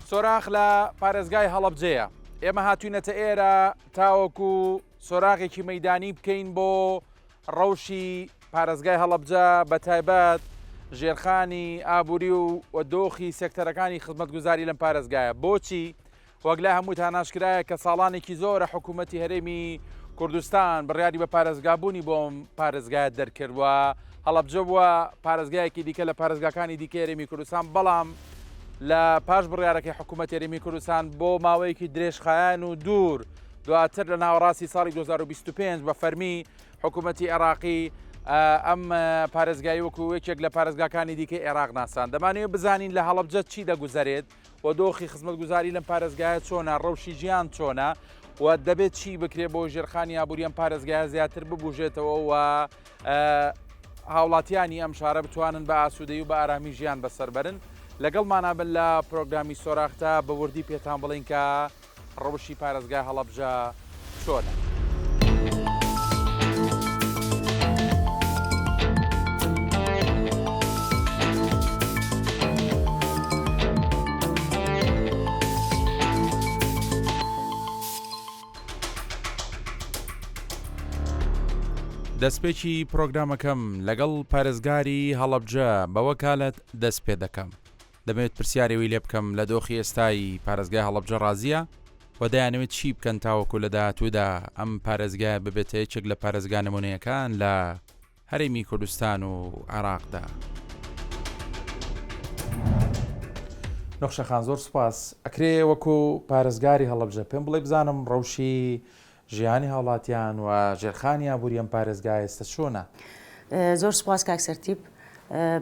سۆراخ لە پارێزگای هەڵەبجەیە. ئێمە هاتوینەتە ئێرە تاوەکو سۆراغێکی مەیدانی بکەین بۆ ڕەوشی پارێزگای هەڵەبجە بە تایبەت ژێرخانی ئابووری و و دۆخی سێکتەرەکانی خزمەتگوزاری لەم پارێزگایە. بۆچی؟ وەک لای هەمووتان ئاشکرایە کە ساڵانێکی زۆرە حکوومەتی هەرێمی کوردستان بڕیاری بە پارێزگابوونی بۆ ئەم پارێزگایە دەرکرد و هەڵەبجە بووە پارێزگایەکی دیکە لە پارێزگاکانی دیکە هەرێمی کوردستان بەڵام لە پاش بڕیارەکەی حکوومەت هەرێمی کوردستان بۆ ماوەیەکی درێژخایەن و دوور دواتر لە ناوەڕاستی ساڵی 2025 بە فەرمی حکوومەتی عێراقی ئەم پارێزگای وەکو یەکێک لە پارێزگاکانی دیکەی عێراق ناسان دەمانەوێت بزانین لە هەڵەبجە چی دەگوزەرێت و دۆخی خزمەتگوزاری لەم پارێزگایە چۆنە، ڕەوشی ژیان چۆنە و دەبێت چی بکرێت بۆ ژێرخانی ئابووری ئەم پارێزگایە زیاتر ببوژێتەوە و هاوڵاتیانی ئەم شارە بتوانن بە ئاسوودەی و بە ئارامی ژیان بەسەر بەرن. لەگەڵمانا بن لە پرۆگرامی سۆراخدا بە وردی پێتان بڵێین کە ڕەوشی پارێزگای هەڵەبجە چۆنە؟ دەستپێکی پرۆگرامەکەم لەگەڵ پارێزگاری هەڵەبجە بە وەکالەت دەست پێ دەکەم. دەمەوێت پرسیاری ئەوی لێ بکەم لە دۆخی ئێستای پارێزگای هەڵەبجە ڕازییە و دەیانەوێت چی بکەن تاوەکو لە داهاتوودا ئەم پارێزگایە ببێتە یەکێک لە پارێزگا نمونەیەکان لە هەرێمی کوردستان و عێراقدا. نەخشە خان زۆر سوپاس. ئەکرێ وەکو پارێزگاری هەڵەبجە پێم بڵێی بزانم ڕەوشی ژیانی هاوڵاتیان و ژێرخانی ئابووری ئەم پارێزگایە ئێستا چۆنە؟ زۆر سوپاس کاک سەرتیپ.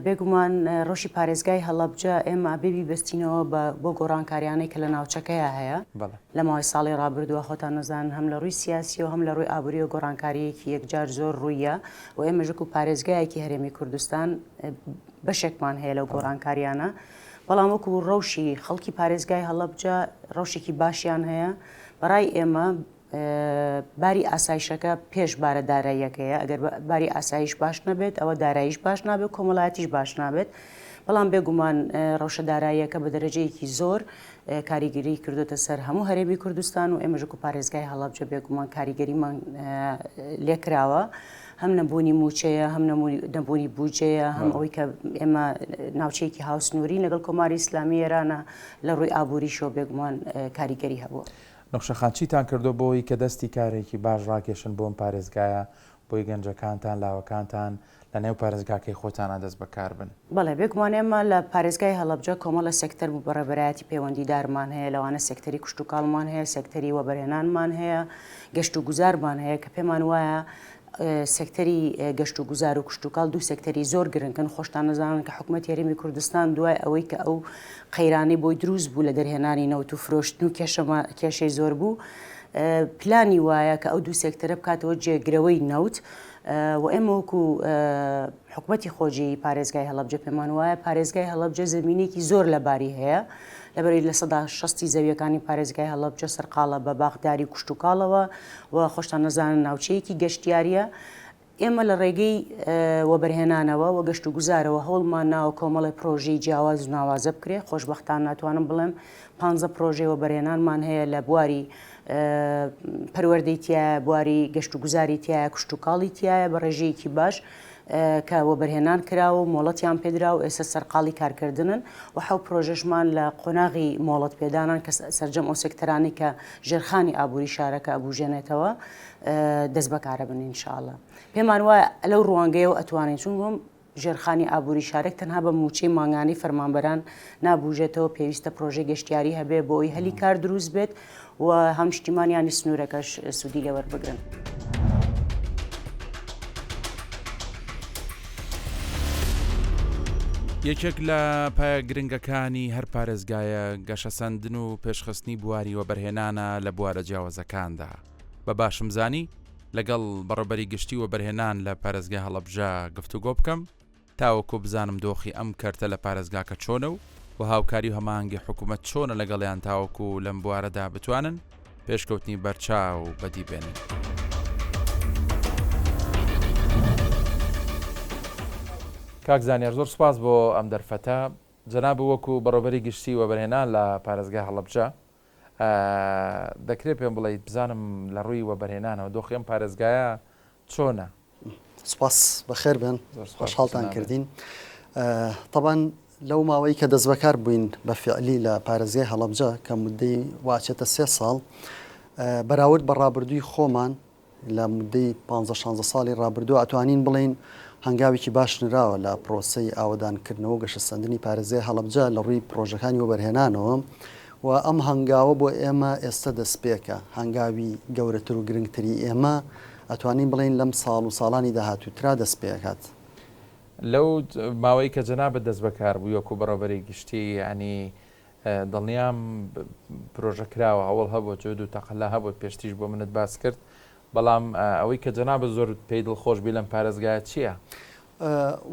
بێگومان ڕەوشی پارێزگای هەڵەبجە ئێمە ئەبێ بیبەستینەوە بە بۆ گۆڕانکاریانەی کە لە ناوچەکەیا هەیە لە ماوەی ساڵی ڕابردووە خۆتان نەزانن هەم لە ڕووی سیاسیەوە هەم لە ڕووی ئابووریەوە گۆڕانکارییەکی یەکجار زۆر ڕوویە و ئێمەش وەکوو پارێزگایەکی هەرێمی کوردستان بەشێکمان هەیە لەو گۆڕانکاریانە بەڵام وەکوو ڕەوشی خەڵکی پارێزگای هەڵەبجە ڕەوشێکی باشیان هەیە بەڕای ئێمە باری ئاسایشەکە پێش بارە داراییەکەیە، ئەگەر باری ئاسایش باش نەبێت ئەوە داراییش باش نابێت و کۆمەڵایەتیش باش نابێت، بەڵام بێگومان ڕەوشە داراییەکە بە دەرەجەیەکی زۆر کاریگەری کردوتە سەر هەموو هەرێمی کوردستان و ئێمەش وەکو پارێزگای هەڵەبجە بێگومان کاریگەریمان لێکراوە. هەم نەبوونی مووچەیە، هەم نەبوونی بودجەیە، هەم ئەوەی کە ئێمە ناوچەیەکی هاوسنوورین لەگەڵ کۆماری ئیسلامی ئێرانە، لە ڕووی ئابووریشەوە بێگومان کاریگەری هەبووە. نەخشە خان چیتان کردووە بۆ ئەوەی کە دەستی کارێکی باش ڕاکێشن بۆ ئەم پارێزگایە، بۆی گەنجەکانتان، لاوەکانتان لە نێو پارێزگاکەی خۆتانا دەست بەکار بن؟ بەڵێ بێگومان ئێمە لە پارێزگای هەڵەبجە کۆمەڵە سێکتەر و بەڕێوەبەرایەتی پەیوەندیدارمان هەیە، لەوانە سێکتەری کشتوکاڵمان هەیە، سێکتەری وەبەرهێنانمان هەیە، گەشتوگوزارمان هەیە کە پێمان وایە سێکتەری گەشتوگوزار و کشتوکاڵ دوو سێکتەری زۆر گرنگن، خۆشتان ئەزانن کە حکومەتی هەرێمی کوردستان دوای ئەوەی کە ئەو قەیرانەی بۆی دروست بوو لە دەرهێنانی نەوت و فرۆشتن و کێشەی زۆر بوو پلانی وایە کە ئەو دوو سێکتەرە بکاتەوە جێگرەوەی نەوت و ئێمە وەکو حکومەتی خۆجێی پارێزگای هەڵەبجە پێمان وایە پارێزگای هەڵەبجە زەمینێکی زۆر لەباری هەیە لەبەرئەوەی 60% زەویەکانی پارێزگای هەڵەبجە سەرقاڵە بە باخداری و کشتوکاڵەوە و خۆشتان نەزانن ناوچەیەکی گەشتیاریە ئێمە لە ڕێگەی وەبەرهێنانەوە و گەشتوگوزارەوە هەوڵمان ناوە کۆمەڵی پرۆژەی جیاواز و ناوازە بکرێ خۆشبەختان ناتوانم بڵێم پانزە پرۆژەی وەبەرهێنانمان هەیە لە بواری پەروەردەی تایە بواری گەشتوگوزاری تایە کشتوکاڵی تایە بە ڕێژەیەکی باش کە وەبەرهێنان کراوە و مۆڵەتیان پێدرا و ئێستا سەرقاڵی کارکردنن و حەو پرۆژەشمان لە قۆناغی مۆڵەت پێدانان کە سەرجەم ئەو سێکتەرانەی کە ژێرخانی ئابووری شارەکە ئەبوژێنێتەوە دەست بەکارە بن ئینشاءاللە پێمان وایە لەو ڕوانگەیەوە ئەتوانین چون بۆم ژێرخانی ئابووری شارێک تەنها بە مووچەی مانگانەی فەرمانبەران نابوژێتەوە پێویستە پرۆژەی گەشتیاری هەبێ بۆ ئەوەی هەلی کار دروست بێت و هاونیشتیمانیانی سنوورەکەش سوودی لێ وەربگرن. یەکێک لە پایە گرنگەکانی هەر پارێزگایە گەشەسەندن و پێشخستنی بواری وەبەرهێنانە لە بوارە جیاوازەکاندا. بە باشم زانی لەگەڵ بەڕێوبەری گشتی وەبەرهێنان لە پارێزگای هەڵەبجە گفتوگۆ بکەم تاوەکو بزانم دۆخی ئەم کەرتە لە پارێزگاکە چۆنە و و هاوکاری و هەماهەنگی حکومەت چۆنە لەگەڵیان تاوەکو لەم بوارەدا بتوانن پێشکەوتنی بەرچاو بەدی بێنن. کاک زانیار زۆر سوپاس بۆ ئەم دەرفەتە. جەنابت وەکو بەڕێوەبەری گشتی وەبەرهێنان لە پارێزگای هەڵەبجە دەکرێت پێم بڵێیت بزانم لە ڕووی وەبەرهێنانەوە دۆخی ئەم پارێزگایە چۆنە؟ سپاس بەخێر بێن خۆشحاڵتان کردین تەبان لەو ماوەی کە دەستبەکار بووین بە فعلی لە پارێزگای هەڵەبجە کە مدەی واچێتە سێ ساڵ بەراورد بە ڕابردووی خۆمان لە مدەی پ شانزە ساڵی ڕابردوو ئەتوانین بڵین هەنگاوێکی باش نراوە لە پرۆسەی ئاوەدانکردنەوە و گەشەسەندنی پارێزگای هەڵەبجە لە ڕووی پرۆژەکانی وەبەرهێنانەوە و ئەم هەنگاوە بۆ ئێمە ئێستە دەستپێکە، هەنگاوی گەورەتر و گرنگتری ئێمە ئەتوانین بڵێین لەم ساڵ و ساڵانی داهاتووترا دەستپێکات. لەو ماوەی کە جەنابت دەست بەکار بووی وەکوو بەڕێوەبەری گشتی یانی دڵنیام پرۆژە کراوە هەوڵ هەبووە جهد و تەقەلا هەبووە پێشتریش بۆ منت باس کرد بەڵام ئەوەی کە جەنابت زۆر پێی دڵخۆش بی لەم پارێزگایە چییە؟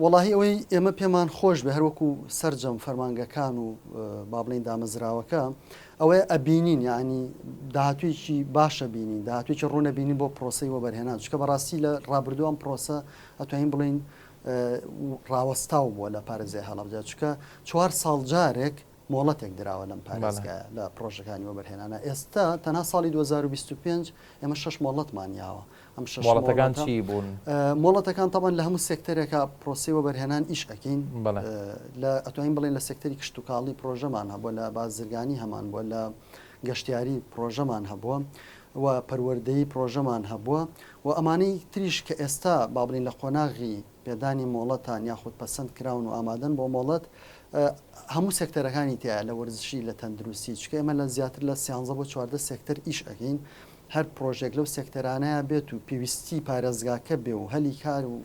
وەڵاهی ئەوەی ئێمە پێمان خۆش بێ هەر وەکو سەرجەم فەرمانگەکان و با بڵێین دامەزراوەکە ئەوەیە ئەبینین یعنی داهاتوویەکی باشە بینین داهاتوویەکی ڕوونە بینین بۆ پرۆسەی وەبەرهێنان چونکە بەڕاستی لە ڕابردوو ئەم پرۆسە ئەتوانین بڵێین ڕاوەستاو بووە لە پارێزگای هەڵەبجە چونکە چوار ساڵ جارێک مۆڵەتێک دراوە لەم پارێزگایە لە پڕۆژەکانی وەبەرهێنانە ئێستا تەنها ساڵی 2025 ئێمە شەش مۆڵەتمان یاوە ئەم شەش مۆڵەتەکان چی بوون؟ مۆڵەتەکان تەبعەن لە هەموو سێکتەرێکا پرۆسەی وەبەرهێنان ئیش ئەکەین لە ئەتوانین بڵێین لە سێکتەری کشتوکاڵی پرۆژەمان هەبووە لە بازرگانی هەمان بووە لە گەشتیاری پرۆژەمان هەبووە و پەروەردەیی پرۆژەمان هەبووە و ئەمانەی تریش کە ئێستا با بڵێین لە قۆناغی پێدانی مۆڵەتان یاخود پەسەند کراون و ئامادەن بۆ مۆڵەت هەموو سێکتەرەکانی تیایە لە وەرزشی لە تەندروستی چونکە ئێمە لە زیاتر لە سیانزە بۆ 14 سێکتەر ئیش ئەکەین هەر پرۆژێک لەو سێکتەرانەیا بێت و پێویستی پارێزگاکە بێ و هەلی کار و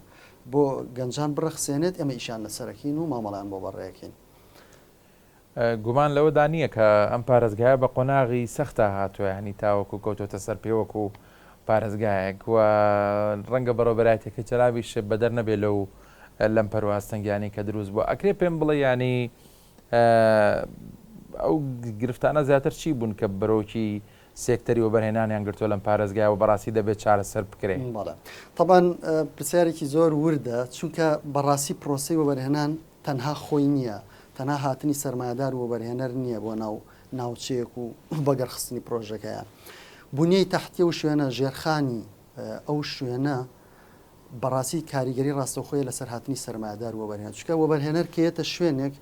بۆ گەنجان بڕەخسێنێت ئێمە ئیشیان لەسەرەکەین و مامەڵەیان بۆ بەڕێکەین. گومان لەوەدا نییە کە ئەم پارێزگایە بە قۆناغی سەختا هاتووە یانی تاوەکو کەوتۆتە سەر پێ وەکو پارێزگایەک و ڕەنگە بەڕێوەبەرایەتیەکەی جەنابیش بەدەر نەبێ لەو لەم پەرو ئاستەنگیانەی کە دروست بووە ئەکرێ پێم بڵێ یانی ئەو گرفتانە زیاتر چی بوون کە بەرۆکی سێکتەری وەبەرهێنانیان گرتووە لەم پارێزگایە و بەڕاستی دەبێت چارەسەر بکرێ؟ بەڵێ تەبعەن پرسیارێکی زۆر وردە چونکە بەڕاستی پرۆسەی وەبەرهێنان تەنها خۆی نییە، تەنها هاتنی سەرمایەدار و وەبەرهێنەر نییە بۆ ناو ناوچەیەک و بەگەڕخستنی پرۆژەکەیان. بونیەی تەحتی ئەو شوێنە، ژێرخانی ئەو شوێنە بەڕاستی کاریگەری ڕاستەوخۆیە لەسەر هاتنی سەرمایەدار و وەبەرهێنەر. چونکە وەبەرهێنەر کە یەتە شوێنێک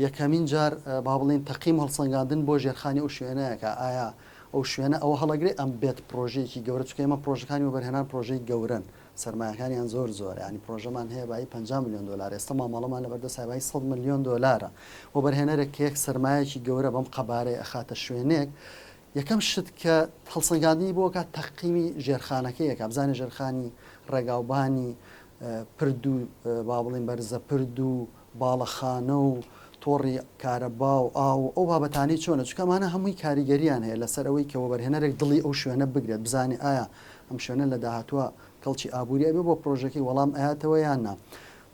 یەکەمین جار با بڵێین تەقیم و هەڵسەنگاندن بۆ ژێرخانی ئەو شوێنەیە کە ئایا ئەو شوێنە ئەوە هەڵەگرێ ئەم بێت پرۆژەیەکی گەورە چونکە ئێمە پرۆژەکانی وەبەرهێنان پرۆژەی گەورەن سەرمایەکانیان زۆر زۆرە یانی پرۆژەمان هەیە بایی 50 ملیۆن دۆلار ئێستا مامەڵەمان لەبەردەست هەیە بایی 100 ملیۆن دۆلارە وەبەرهێنەرێک کە یەک سەرمایەکی گەورە بەم قەبارەی ئەخاتە شوێنێک یەکەم شت کە هەڵسەنگاندنی بۆ ئەکات تەقیمی ژێرخانەکەی ئەکات بزانێ ژێرخانی ڕێگاوبانی پرد و با بڵێین بەرزە پرد و باڵەخانە و تۆڕی کارەبا و ئاو و ئەو بابەتانەی چۆنە چونکە ئەمانە هەمووی کاریگەریان هەیە لەسەر ئەوەی کە وەبەرهێنەرێک دڵی ئەو شوێنە بگرێت بزانێ ئایا ئەم شوێنە لە داهاتووە کەڵکی ئابووری ئەبێ بۆ پرۆژەکەی وەڵام ئەیاتەوە یان نا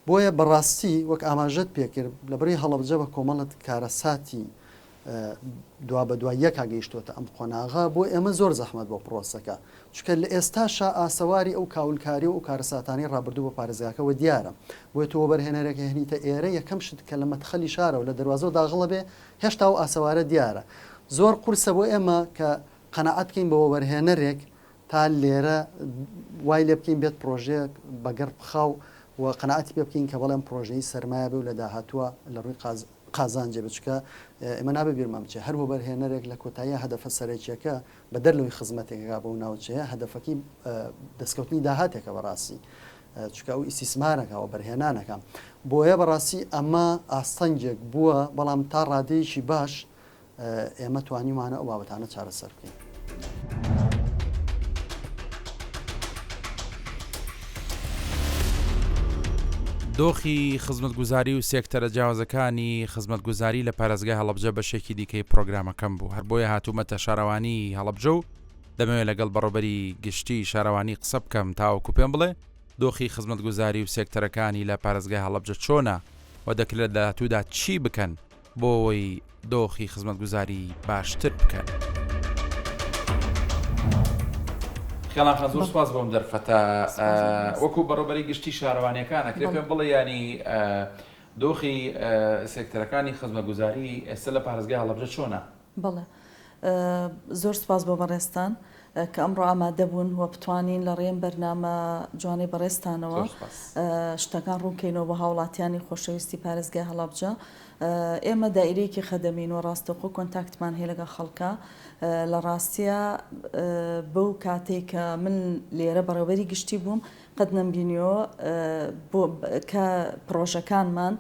بۆیە بەڕاستی وەک ئاماژەت پێکرد لەبەرەی هەڵەبجە بە کۆمەڵت کارەساتی دوابەدوای یەکا گەیشتۆتە ئەم قۆناغە بۆ ئێمە زۆر زەحمەت بۆ پڕۆسەکە چونکە لە ئێستاشا ئاسەواری ئەو کاولکاری و ئەو کارەساتانەی ڕابردوو بە پارێزگاکەوە دیارە بۆیە تۆ وەبەرهێنەرێک ئەهێنیتە ئێرە یەکەم شت کە لە مەدخەلی شارەوە لە دەروازەوە داغڵە بێ هێشتا ئەو ئاسەوارە دیارە زۆر قورسە بۆ ئێمە کە قەناعەت بکەین بە وەبەرهێنەرێک تا لێرە وای لێ بکەین بێت پڕۆژەیەک بەگەڕ بخا و و قەناعەتی پێ بکەین کە بەڵێ ئەم پڕۆژەی سەرمایە بێ و لە داهاتووە لە ڕووی قاز قازانجێ بێت چونکە ئێمە نابێ بیرمان بچێ هەر وەبەرهێنەرێک لە کۆتاییا هەدەفە سەرەکییەکە بەدەر لەوەی خزمەتێک ئەکا بەو ناوچەیە هەدەفەکەی دەستکەوتنی داهاتێکە بەڕاستی چونکە ئەو ئیستیسمارەکە وەبەرهێنانەکە بۆیە بەڕاستی ئەمە ئاستەنگێک بووە بەڵام تا ڕادەیەکی باش ئێمە توانیومانە ئەو بابەتانە چارەسەر بکەین. دۆخی خزمەتگوزاری و سێکتەرە جیاوازەکانی خزمەتگوزاری لە پارێزگای هەڵەبجە بەشێکی دیکەی پرۆگرامەکەم بوو هەر بۆیە هاتوومەتە شارەوانی هەڵەبجە و دەمەوێت لەگەڵ بەڕێوەبەری گشتی شارەوانی قسە بکەم تاوەکو پێم بڵێ دۆخی خزمەتگوزاری و سێکتەرەکانی لە پارێزگای هەڵەبجە چۆنە و دەکرێت لە داهاتوودا چی بکەن بۆ ئەوەی دۆخی خزمەتگوزاری باشتر بکەن. خێڵان خان زۆر سوپاس بۆم دەرفەتە وەکو بەڕێوەبەری گشتی شارەوانیەکان ئەکرێ پێم بڵێ ینی. دۆخی سێکتەرەکانی خزمەتگوزاری ئێستا لە پارێزگای هەڵەبجە چۆنە؟ بەڵێ زۆر سوپاس بۆ بەڕێزتان کە ئەمڕۆ ئامادە بوون و بتوانین لە ڕێی ئەم بەرنامە جوانەی بەڕێزتانەوە شتەکان ڕوونکەینەوە بۆ هاوڵاتیانی خۆشەویستی پارێزگای هەڵەبجە. ئێمە دائیرەیەکی خەدەمین و ڕاستەوخۆ کۆنتاکتمان هەیە لەگەڵ خەڵکا. لە ڕاستیا بەو کاتەی کە من لێرە بەڕێوەبەری گشتی بووم قەت نەمبینیوە بۆ کە پڕۆژەکانمان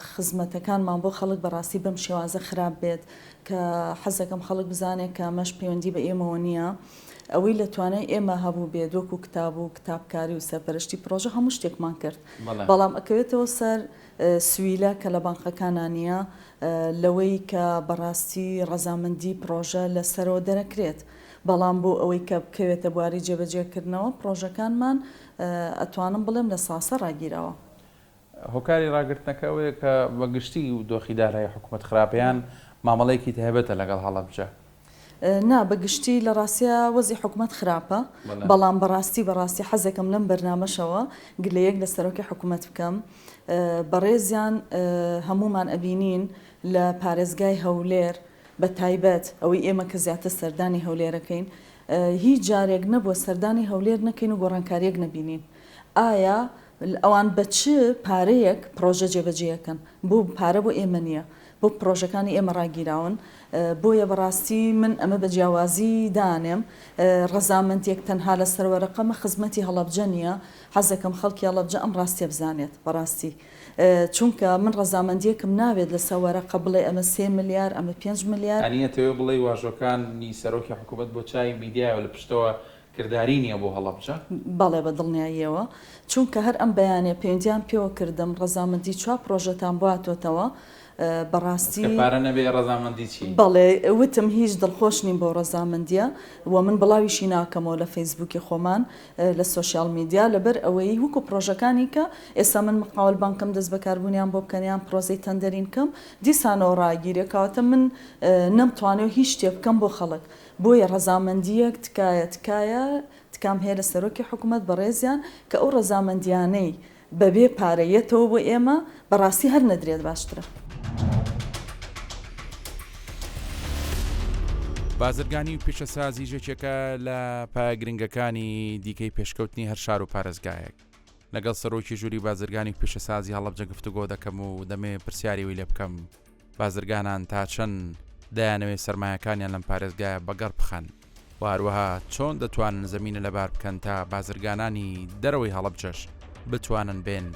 خزمەتەکانمان بۆ خەڵک بەڕاستی بەم شێوازە خراپ بێت کە حەزەکەم خەڵک بزانێت کە ئەمەش پەیوەندی بە ئێمەوە نییە ئەوەی لە توانای ئێمە هەبوو بێت وەکو کتاب و کتابکاری و سەرپەرشتی پڕۆژە هەموو شتێکمان کرد بەڵام ئەکەوێتەوە سەر سویلە کە لە بانقەکانا نییە لەوەی کە بەڕاستی ڕەزامەندی پڕۆژە لە سەرەوە دەرەکرێت بەڵام بۆ ئەوەی کە بکەوێتە بواری جێبەجێکردنەوە پڕۆژەکانمان ئەتوانم بڵێم لە ساسە ڕاگیراوە. هۆکاری ڕاگرتنەکە ئەوەیە کە بە گشتی دۆخی دارایی حکومەت خراپە یان مامەڵەیەکی تایبەتە لەگەڵ هەڵەبجە؟ نا بە گشتی لە ڕاستیا وەزی حکومەت خراپە بەڵام بەڕاستی بەڕاستی حەزەکەم لەم بەرنامەشەوە گلەیەک لە سەرۆکی حکومەت بکەم بەڕێزیان هەموومان ئەبینین لە پارێزگای هەولێر بە تایبەت ئەوەی ئێمە کە زیاتر سەردانی هەولێرەکەین هیچ جارێک نەبووە سەردانی هەولێر نەکەین و گۆڕانکاریەک نەبینین ئایا ئەوان بە چ پارەیەک پڕۆژە جێبەجێ ئەکەن؟ بۆ پارە بۆ ئێمە نییە؟ بۆ پڕۆژەکانی ئێمە ڕاگیراون؟ بۆیە بەڕاستی من ئەمە بە جیاوازی دانێم. ڕەزامەندییەک تەنها لەسەر وەرەقەمە خزمەتی هەڵەبجە نییە. حەزەکەم خەڵکی هەڵەبجە ئەم ڕاستیە بزانێت بەڕاستی. چونکە من ڕەزامەندییەکم ناوێت لەسەر وەرەقە بڵێ ئەمە سێ ملیار، ئەمە پێنج ملیار. یانی ئەتەوێ بڵێی واژۆکانی سەرۆکی حکومەت بۆ چاوی میدیایە و لە پشتەوە کرداری نیە بۆ هەڵەبجە؟ بەڵێ بە دڵنیاییەوە، چونکە هەر ئەم بەیانیە پەیوەندیان پێوە کردم، ڕەزامەندی چوار پڕۆژەتان بۆ هاتۆتەوە، بەڕاستی. کە پارە نەبێ ڕەزامەندی چی؟ بەڵێ وتم هیچ دڵخۆش نیم بەو ڕەزامەندیە و من بڵاویشی ناکەمەوە لە فەیسبووکی خۆمان لە social media لەبەر ئەوەی وەکو پڕۆژەکانی کە ئێستا من مقاول بانکم دەست بەکاربوونیان بۆ بکەن یان پڕۆزەی تەندەرین کەم دیسانەوە ڕاگیرێ کەواتە من نەمتوانیوە هیچ شتێ بکەم بۆ خەڵک بۆیە ڕەزامەندییەک تکایە تکایە تکام هەیە لە سەرۆکی حکومەت بەڕێزیان کە ئەو ڕەزامەندیانەی بەبێ پارە یەتەوە بۆ ئێمە بەڕاستی هەر نەدرێت باشترە. بازرگانی و پیشەسازیش یەکێکە لە پایە گرنگەکانی دیکەی پێشکەوتنی هەر شار و پارێزگایەک. لەگەڵ سەرۆکی ژووری بازرگانی و پیشەسازی هەڵەبجە گفتوگۆ دەکەم و دەمەوێت پرسیاری وی لێ بکەم بازرگانان تا چەند دەیانەوێت سەرمایەکانیان لەم پارێزگایە بەگەڕ بخەن و هەروەها چۆن دەتوانن زەمینە لەبار بکەن تا بازرگانانی دەرەوەی هەڵەبجەش بتوانن بێن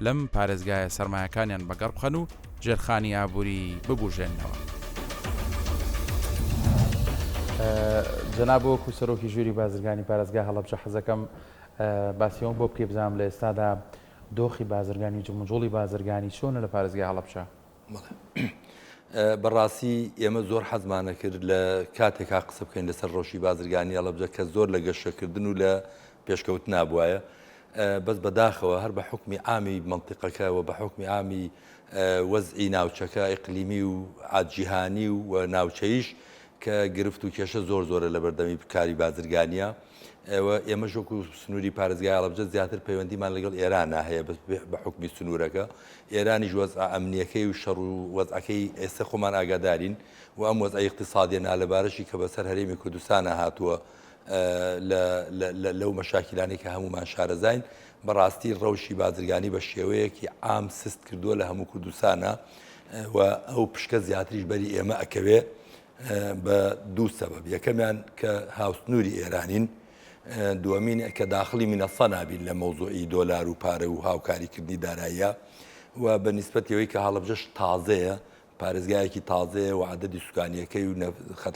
لەم پارێزگایە سەرمایەکانیان بەگەڕ بخەن و ژێرخانی ئابووری ببوژێننەوە. جەناب وەکو سەرۆکی ژووری بازرگانی پارێزگای هەڵەبجە حەزەکەم باسی ئەوەم بۆ بکەی بزانم لە ئێستادا دۆخی بازرگانی و جموجوڵی بازرگانی چۆنە لە پارێزگای هەڵەبجە؟ بەڵێ بەڕاستی ئێمە زۆر حەزمانە کرد لە کاتێکا قسە بکەین لەسەر ڕەوشی بازرگانی هەڵەبجە کە زۆر لە گەشەکردن و لە پێشکەوتنا بوایە بەس بەداخەوە هەر بە حوکمی عامی مەنتیقەکە و بە حوکمی عامی وەزعی ناوچەکە ئیقلیمی و جیهانی و ناوچەیش کە گرفت و کێشە زۆر زۆرە لە بەردەمی کاری بازرگانیە و ئێمەش وەکو سنووری پارێزگای هەڵەبجە زیاتر پەیوەندیمان لەگەڵ ئێرانە هەیە بە حوکمی سنوورەکە ئێرانیش وەزعە ئەمنیەکەی و شەڕ و وەزعەکەی ئێستا خۆمان ئاگادارین و ئەم وەزعە ئیقتیسادیە نالەبارەشی کە بەسەر هەرێمی کوردستانە هاتووە لەو مەشاکیلانەی کە هەمومان شارەزاین بەڕاستی ڕەوشی بازرگانی بە شێوەیەکی عام سست کردووە لە هەموو کوردستانە و ئەو پشکە زیاتریش بەری ئێمە ئەکەوێ بە دوو سەبەب یەکەمیان کە هاوسنووری ئێرانین دووەمین کە داخلی منەسە نابین لە مەوزوعی دۆلار و پارە و هاوکاریکردنی داراییە و بە نیسبەتی ئەوەی کە هەڵەبجەش تازەیە پارێزگایەکی تازەیە و عەدەدی سوکانیەکەی و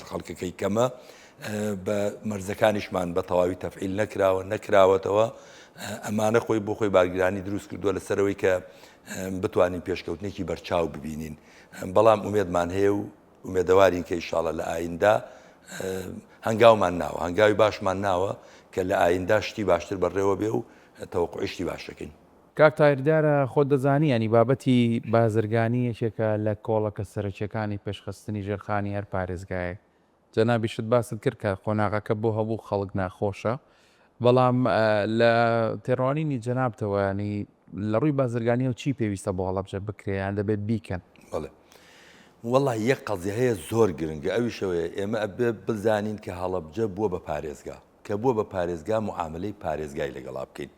خەڵکەکەی کەمە بە مەرزەکانیشمان بە تەواوی تەفعیل نەکراوە نەکراوەتەوە ئەمانە خۆی بۆ خۆی بارگرانی دروست کردووە لەسەرەوەی کە بتوانین پێشکەوتنێکی بەرچاو ببینین بەڵام ئومێدمان هەیە و ئومێدەوارین کە ئیشاڵە لە ئایندە هەنگاومان ناوە هەنگاوی باشمان ناوە کە لە ئایندا شتی باشتر بەڕێوە بێ و تەوەقوعی شتی باش دەکەین. کاک تاهیر دیارە خۆت دەزانی یانی بابەتی بازرگانی یەکێکە لە کۆڵەکە سەرەکیەکانی پێشخستنی ژێرخانی هەر پارێزگایەک جەنابیشت باست کرد کە قۆناغەکە بۆ هەموو خەڵک ناخۆشە بەڵام لە تێڕوانینی جەنابتەوە یانی. لە ڕووی بازرگانیەوە چی پێویستە بۆ هەڵەبجە بکرێ یان دەبێت بیکەن؟ بەڵێ وەڵا یەک قەزیە هەیە زۆر گرنگە ئەویش ئەوەیە ئێمە ئەبێ بزانین کە هەڵەبجە بووە بە پارێزگا کە بووە بە پارێزگا معاملەی پارێزگای لەگەڵا بکەین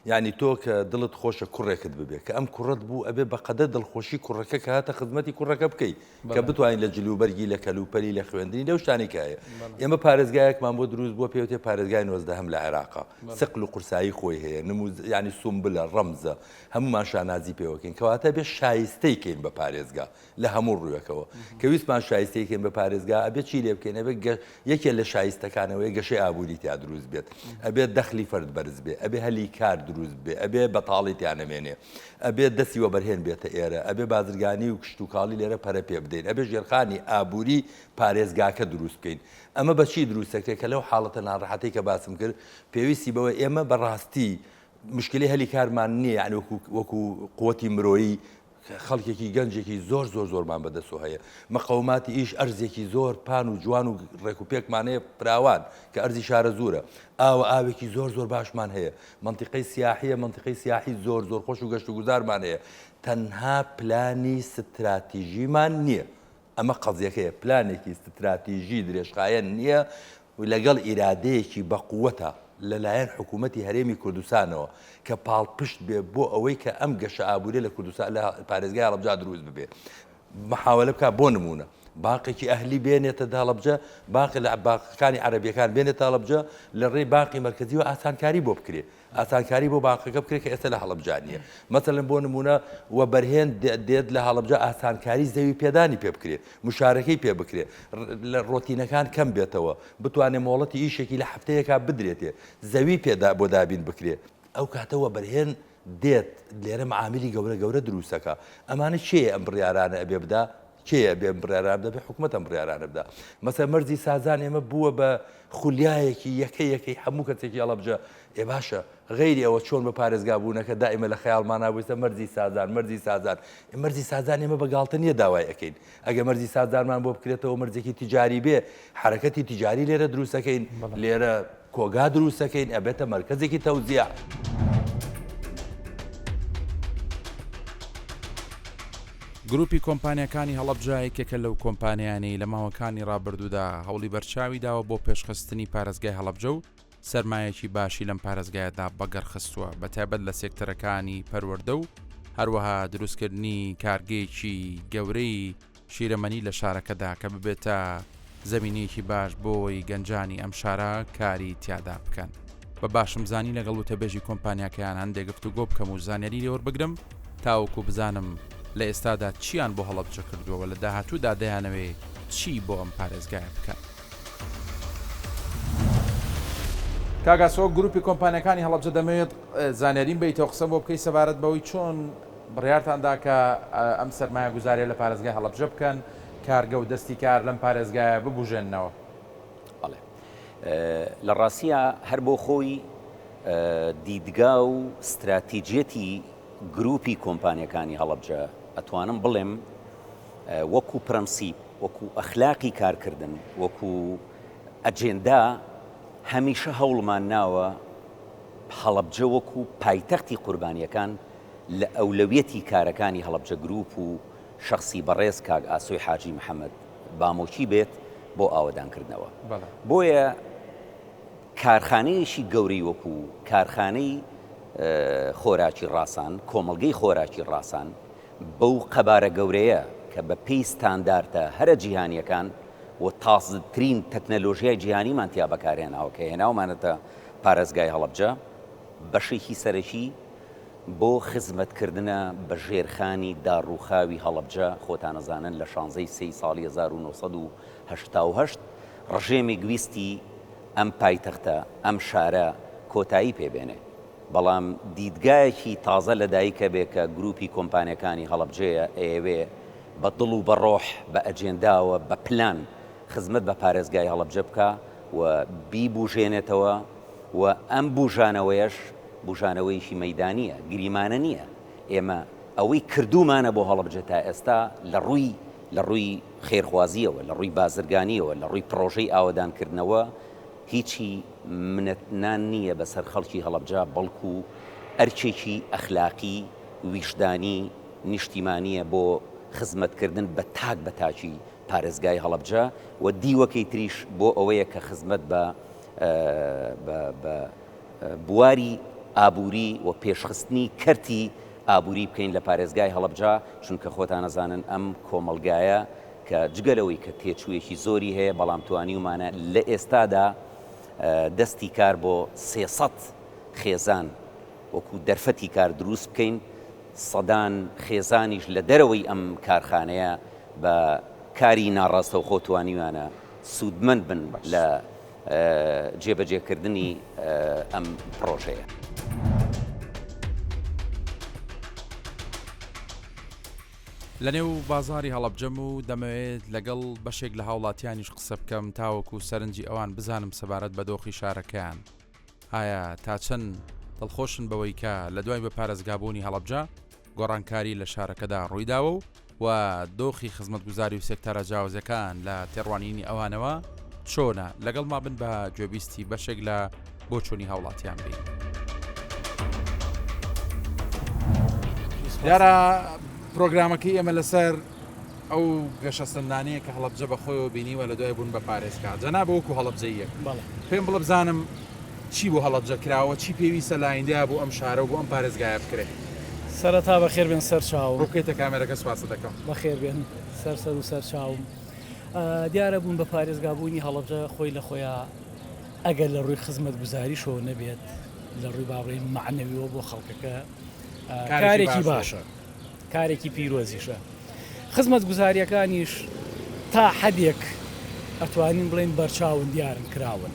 یعنی تۆ کە دڵت خۆشە کوڕێکت ببێ کە ئەم کوڕەت بوو ئەبێ بە قەدەر دڵخۆشی کوڕەکە کە هاتە خزمەتی کوڕەکە بکەی کە بتوانین لە جلوبەرگی لە کەلوپەلی لە خوێندنی لەو شتانی کە هەیە ئێمە پارێزگایەکمان بۆ دروست بووە پێوتێ پارێزگای نۆزدەهەم لە عێراقا سقل و قورسایی خۆی هەیە نموز ینی سومبلە ڕەمزە هەمومان شانازی پێوەکەین کەواتە بێ شایستەی کەین بە پارێزگا لە هەموو ڕوویەکەوە کە ویستمان شایستەی کەین بە پارێزگا ئەبێ چی لێ بکەین ئەبێ یەکێ لە شایستەکانەوەی گەشەی ئابووری تیا دروست بێت ئەبێ دەخلی فەرد بەرز بێ ئەبێ هەلی کار دروست بێ ئەبێ بەتاڵی تیا نەمێنێ ئەبێ دەستی وەبەرهێن بێتە ئێرە، ئەبێ بازرگانی و کشتوکاڵی لێرە پەرە پێ بدەین، ئەبێ ژێرخانی ئابووری پارێزگاکە دروست بکەین. ئەمە بە چی دروست دەکرێت کە لەو حاڵەتە ناڕەحەتەی کە باسم کرد پێویستی بەوە ئێمە بە ڕاستی مشکلەی هەلی کارمان نییە یعنی وەکو وەکو قوتی مرۆیی خەڵکێکی گەنجێکی زۆر زۆر زۆرمان بەدەستەوە هەیە مقەوماتی ئیش ئەرزێکی زۆر پان و جوان و ڕێک و پێکمان هەیە فراوان کە ئەرزی شارەزوورە ئاوە ئاوێکی زۆر زۆر باشمان هەیە مەنتیقەی سیاحیە مەنتیقەی سیاحی زۆر زۆر خۆش و گەشت و گوزارمان هەیە تەنها پلانی ستراتیژیمان نییە ئەمە قەزیەکەیە پلانێکی ستراتیژی درێژخایەن نییە و لەگەڵ ئیرادەیەکی بەقوەتە لەلایەن حکوومەتی هەرێمی کوردستانەوە کە پاڵپشت بێ بۆ ئەوەی کە ئەم گەشە ئابووریە لە کوردستان لە پارێزگای هەڵەبجە دروست ببێ محاولە بکا بۆ نموونە باقێکی ئەهلی بێنێتە هەڵەبجە باقی لە باقەکانی عەرەبیەکان بێنێتە هەڵەبجە لە ڕێی باقی مەرکەزیەوە ئاسانکاری بۆ بکرێ ئاسانکاری بۆ باقەکە بکرێت کە ئێستا لە هەڵەبجە نییە مەسەلەن بۆ نموونە وەبەرهێن دێت لە هەڵەبجە ئاسانکاری زەوی پێدانی پێ بکرێ مشارەکەی پێ بکرێ لە ڕۆتینەکان کەم بێتەوە بتوانێ مۆڵەتی ئیشێکی لە هەفتەیەکا بدرێتێ زەوی پێدا بۆ دابین بکرێ ئەو کاتە وەبەرهێن دێت لێرە معامیلی گەورە گەورە دروستەکا ئەمانە کێیە ئەم بڕیارانە ئەبێ بدا کێیە ئەبێ ئەم بڕیارانە بدا بێ حکومەت ئەم بڕیارانە بدا مەسەلەن مەرزی سازان ئێمە بووە بە خولیایەکی یەکە یەکەی هەموو کەسێکی هەڵەبجە ئێ باشە غەیری ئەوە چۆن بە پارێزگا بوونەکە دائیمە لە خەیاڵمانا بوویستە مەرزی سازان مەرزی سازان ئێ مەرزی سازان ئێمە بە گاڵتە نییە داوای ئەکەین ئەگە مەرزی سازانمان بۆ بکرێتەوە مەرزێکی تیجاری بێ حەرەکەتی تیجاری لێرە دروستەکەین لێرە کۆگا دروستەکەین ئەبێتە مەرکەزێکی تەوزیع. گروپی کۆمپانیاکانی هەڵەبجە یەکێکە لەو کۆمپانیانەی لە ماوەکانی ڕابردوودا هەوڵی بەرچاوی داوە بۆ پێشخستنی پارێزگای هەڵەبجە و سەرمایەکی باشی لەم پارێزگایەدا بەگەڕخستووە بەتایبەت لە سێکتەرەکانی پەروەردە و هەروەها دروستکردنی کارگەیەکی گەورەی شیرەمەنی لە شارەکەدا کە ببێتە زەمینەیەکی باش بۆی گەنجانی ئەم شارە کاری تیادا بکەن. بە باشم زانی لەگەڵ وتەبێژی کۆمپانیاکەیان هەندێک گفتوگۆ بکەم و زانیاری لێوەربگرم تاوەکو بزانم لە ئێستادا چیان بۆ هەڵەبجە کردووە و لە داهاتوودا دەیانەوێ چی بۆ ئەم پارێزگایە بکەن. کاک ئاسۆ، گروپی کۆمپانیاکانی هەڵەبجە دەمەوێت زانیاریم بەیتەوە قسەم بۆ بکەی سەبارەت بەوەی چۆن بڕیارتان دا کە ئەم سەرمایەگوزاریە لە پارێزگای هەڵەبجە بکەن، کارگە و دەستی کار لەم پارێزگایە ببوژێننەوە؟ بەڵێ. لە ڕاستیا هەر بۆ خۆی دیدگا و ستراتیجیەتی گروپی کۆمپانیەکانی هەڵەبجە ئەتوانم بڵێم وەکو پرەنسیپ، وەکو ئەخلاقی کارکردن، وەکو ئەجێندا هەمیشە هەوڵمان ناوە هەڵەبجە وەکو پایتەختی قوربانیەکان لە ئەولەویەتی کارەکانی هەڵەبجە گروپ و شەخسی بەڕێز کاک ئاسۆی حاجی محەمەد بامۆکی بێت بۆ ئاوەدانکردنەوە. بۆیە کارخانەیەکی گەورەی وەکو کارخانەی خۆراکی ڕاسان، کۆمەڵگەی خۆراکی ڕاسان بەو قەبارە گەورەیە کە بە پێی ستاندارتە هەرە جیهانیەکان و تازترین تەکنەلۆژیای جیهانیمان تیا بەکارهێناوە کە هێناومانەتە پارێزگای هەڵەبجە بەشێکی سەرەکی بۆ خزمەتکردنە بە ژێرخانی داڕووخاوی هەڵەبجە، خۆتان ئەزانن لە شانزەی سێی ساڵی 1988 ڕژێمێک ویستی ئەم پایتەختە، ئەم شارە کۆتایی پێ بێنێ، بەڵام دیدگایەکی تازە لەدایک ئەبێ کە گروپی کۆمپانیەکانی هەڵەبجەیە ئەیەوێ بە دڵ و بە ڕۆح، بە ئەجێنداوە، بە پلان خزمەت بە پارێزگای هەڵەبجە بکا و بیبوژێنێتەوە و ئەم بوژانەوەیەش بوژانەوەیەکی مەیدانییە، گریمانە نییە. ئێمە ئەوەی کردوومانە بۆ هەڵەبجە تا ئێستا لە ڕووی لە ڕووی خێرخوازییەوە، لە ڕووی بازرگانییەوە، لە ڕووی پڕۆژەی ئاوەدانکردنەوە هیچی منەتنان نییە بەسەر خەڵکی هەڵەبجە، بەڵکو. ئەرکێکی ئەخلاقی، ویژدانی، نیشتیمانییە بۆ خزمەتکردن بە تاک بە تاکی پارێزگای هەڵەبجە و دیوەکەی تریش بۆ ئەوەیە کە خزمەت بە بە بواری ئابووری و پێشخستنی کەرتی ئابووری بکەین لە پارێزگای هەڵەبجە، چونکە خۆتان ئەزانن ئەم کۆمەڵگایە کە جگە لەوەی کە تێچوویەکی زۆری هەیە بەڵام توانیومانە لە ئێستادا دەستی کار بۆ 300 خێزان وەکو دەرفەتی کار دروست بکەین، سەدان خێزانیش لە دەرەوەی ئەم کارخانەیە بە کاری ناڕاستەوخۆ توانیویانە سوودمەند بن لە جێبەجێکردنی ئەم پڕۆژەیە. لەنێو بازاڕی هەڵەبجەم و دەمەوێت لەگەڵ بەشێک لە هاوڵاتیانیش قسە بکەم تاوەکو سەرنجی ئەوان بزانم سەبارەت بە دۆخی شارەکەیان. ئایا تا چەند دڵخۆشن بەوەی کە لە دوای بە پارێزگابوونی هەڵەبجە گۆڕانکاری لە شارەکەدا ڕوویداوە و و دۆخی خزمەتگوزاری و سێکتەرە جیاوازەکان لە تێڕوانینی ئەوانەوە چۆنە؟ لەگەڵما بن بە گوێبیستی بەشێک لە بۆچوونی هاوڵاتیان بین. دیارە پرۆگرامەکەی ئێمە لەسەر ئەو گەشەسەندانەیە کە هەڵەبجە بە خۆیەوە بینیوە لە دوای بوون بە پارێزگا. جەنابە وەکو هەڵەبجەییەک پێم بڵێ بزانم چی بۆ هەڵەبجە کراوە، چی پێویستە لە ئایندەیا بۆ ئەم شارە و بۆ ئەم پارێزگایە بکرێ؟ سەرەتا بەخێر بێن سەر چاوم. ڕوو بکەیتە کامێرەکە سوپاست دەکەم. بەخێر بێن سەر سەر و سەر چاوم. دیارە بوون بە پارێزگا بوونی هەڵەبجە خۆی لە خۆیا ئەگەر لە ڕووی خزمەتگوزاریشەوە نەبێت لە ڕووی با بڵێین مەعنەویەوە بۆ خەڵکەکە کارێکی باشە. کارێکی پیرۆزیشە. خزمەتگوزارییەکانیش تا حەدێک ئەتوانین بڵێین بەرچاون دیارن کراون.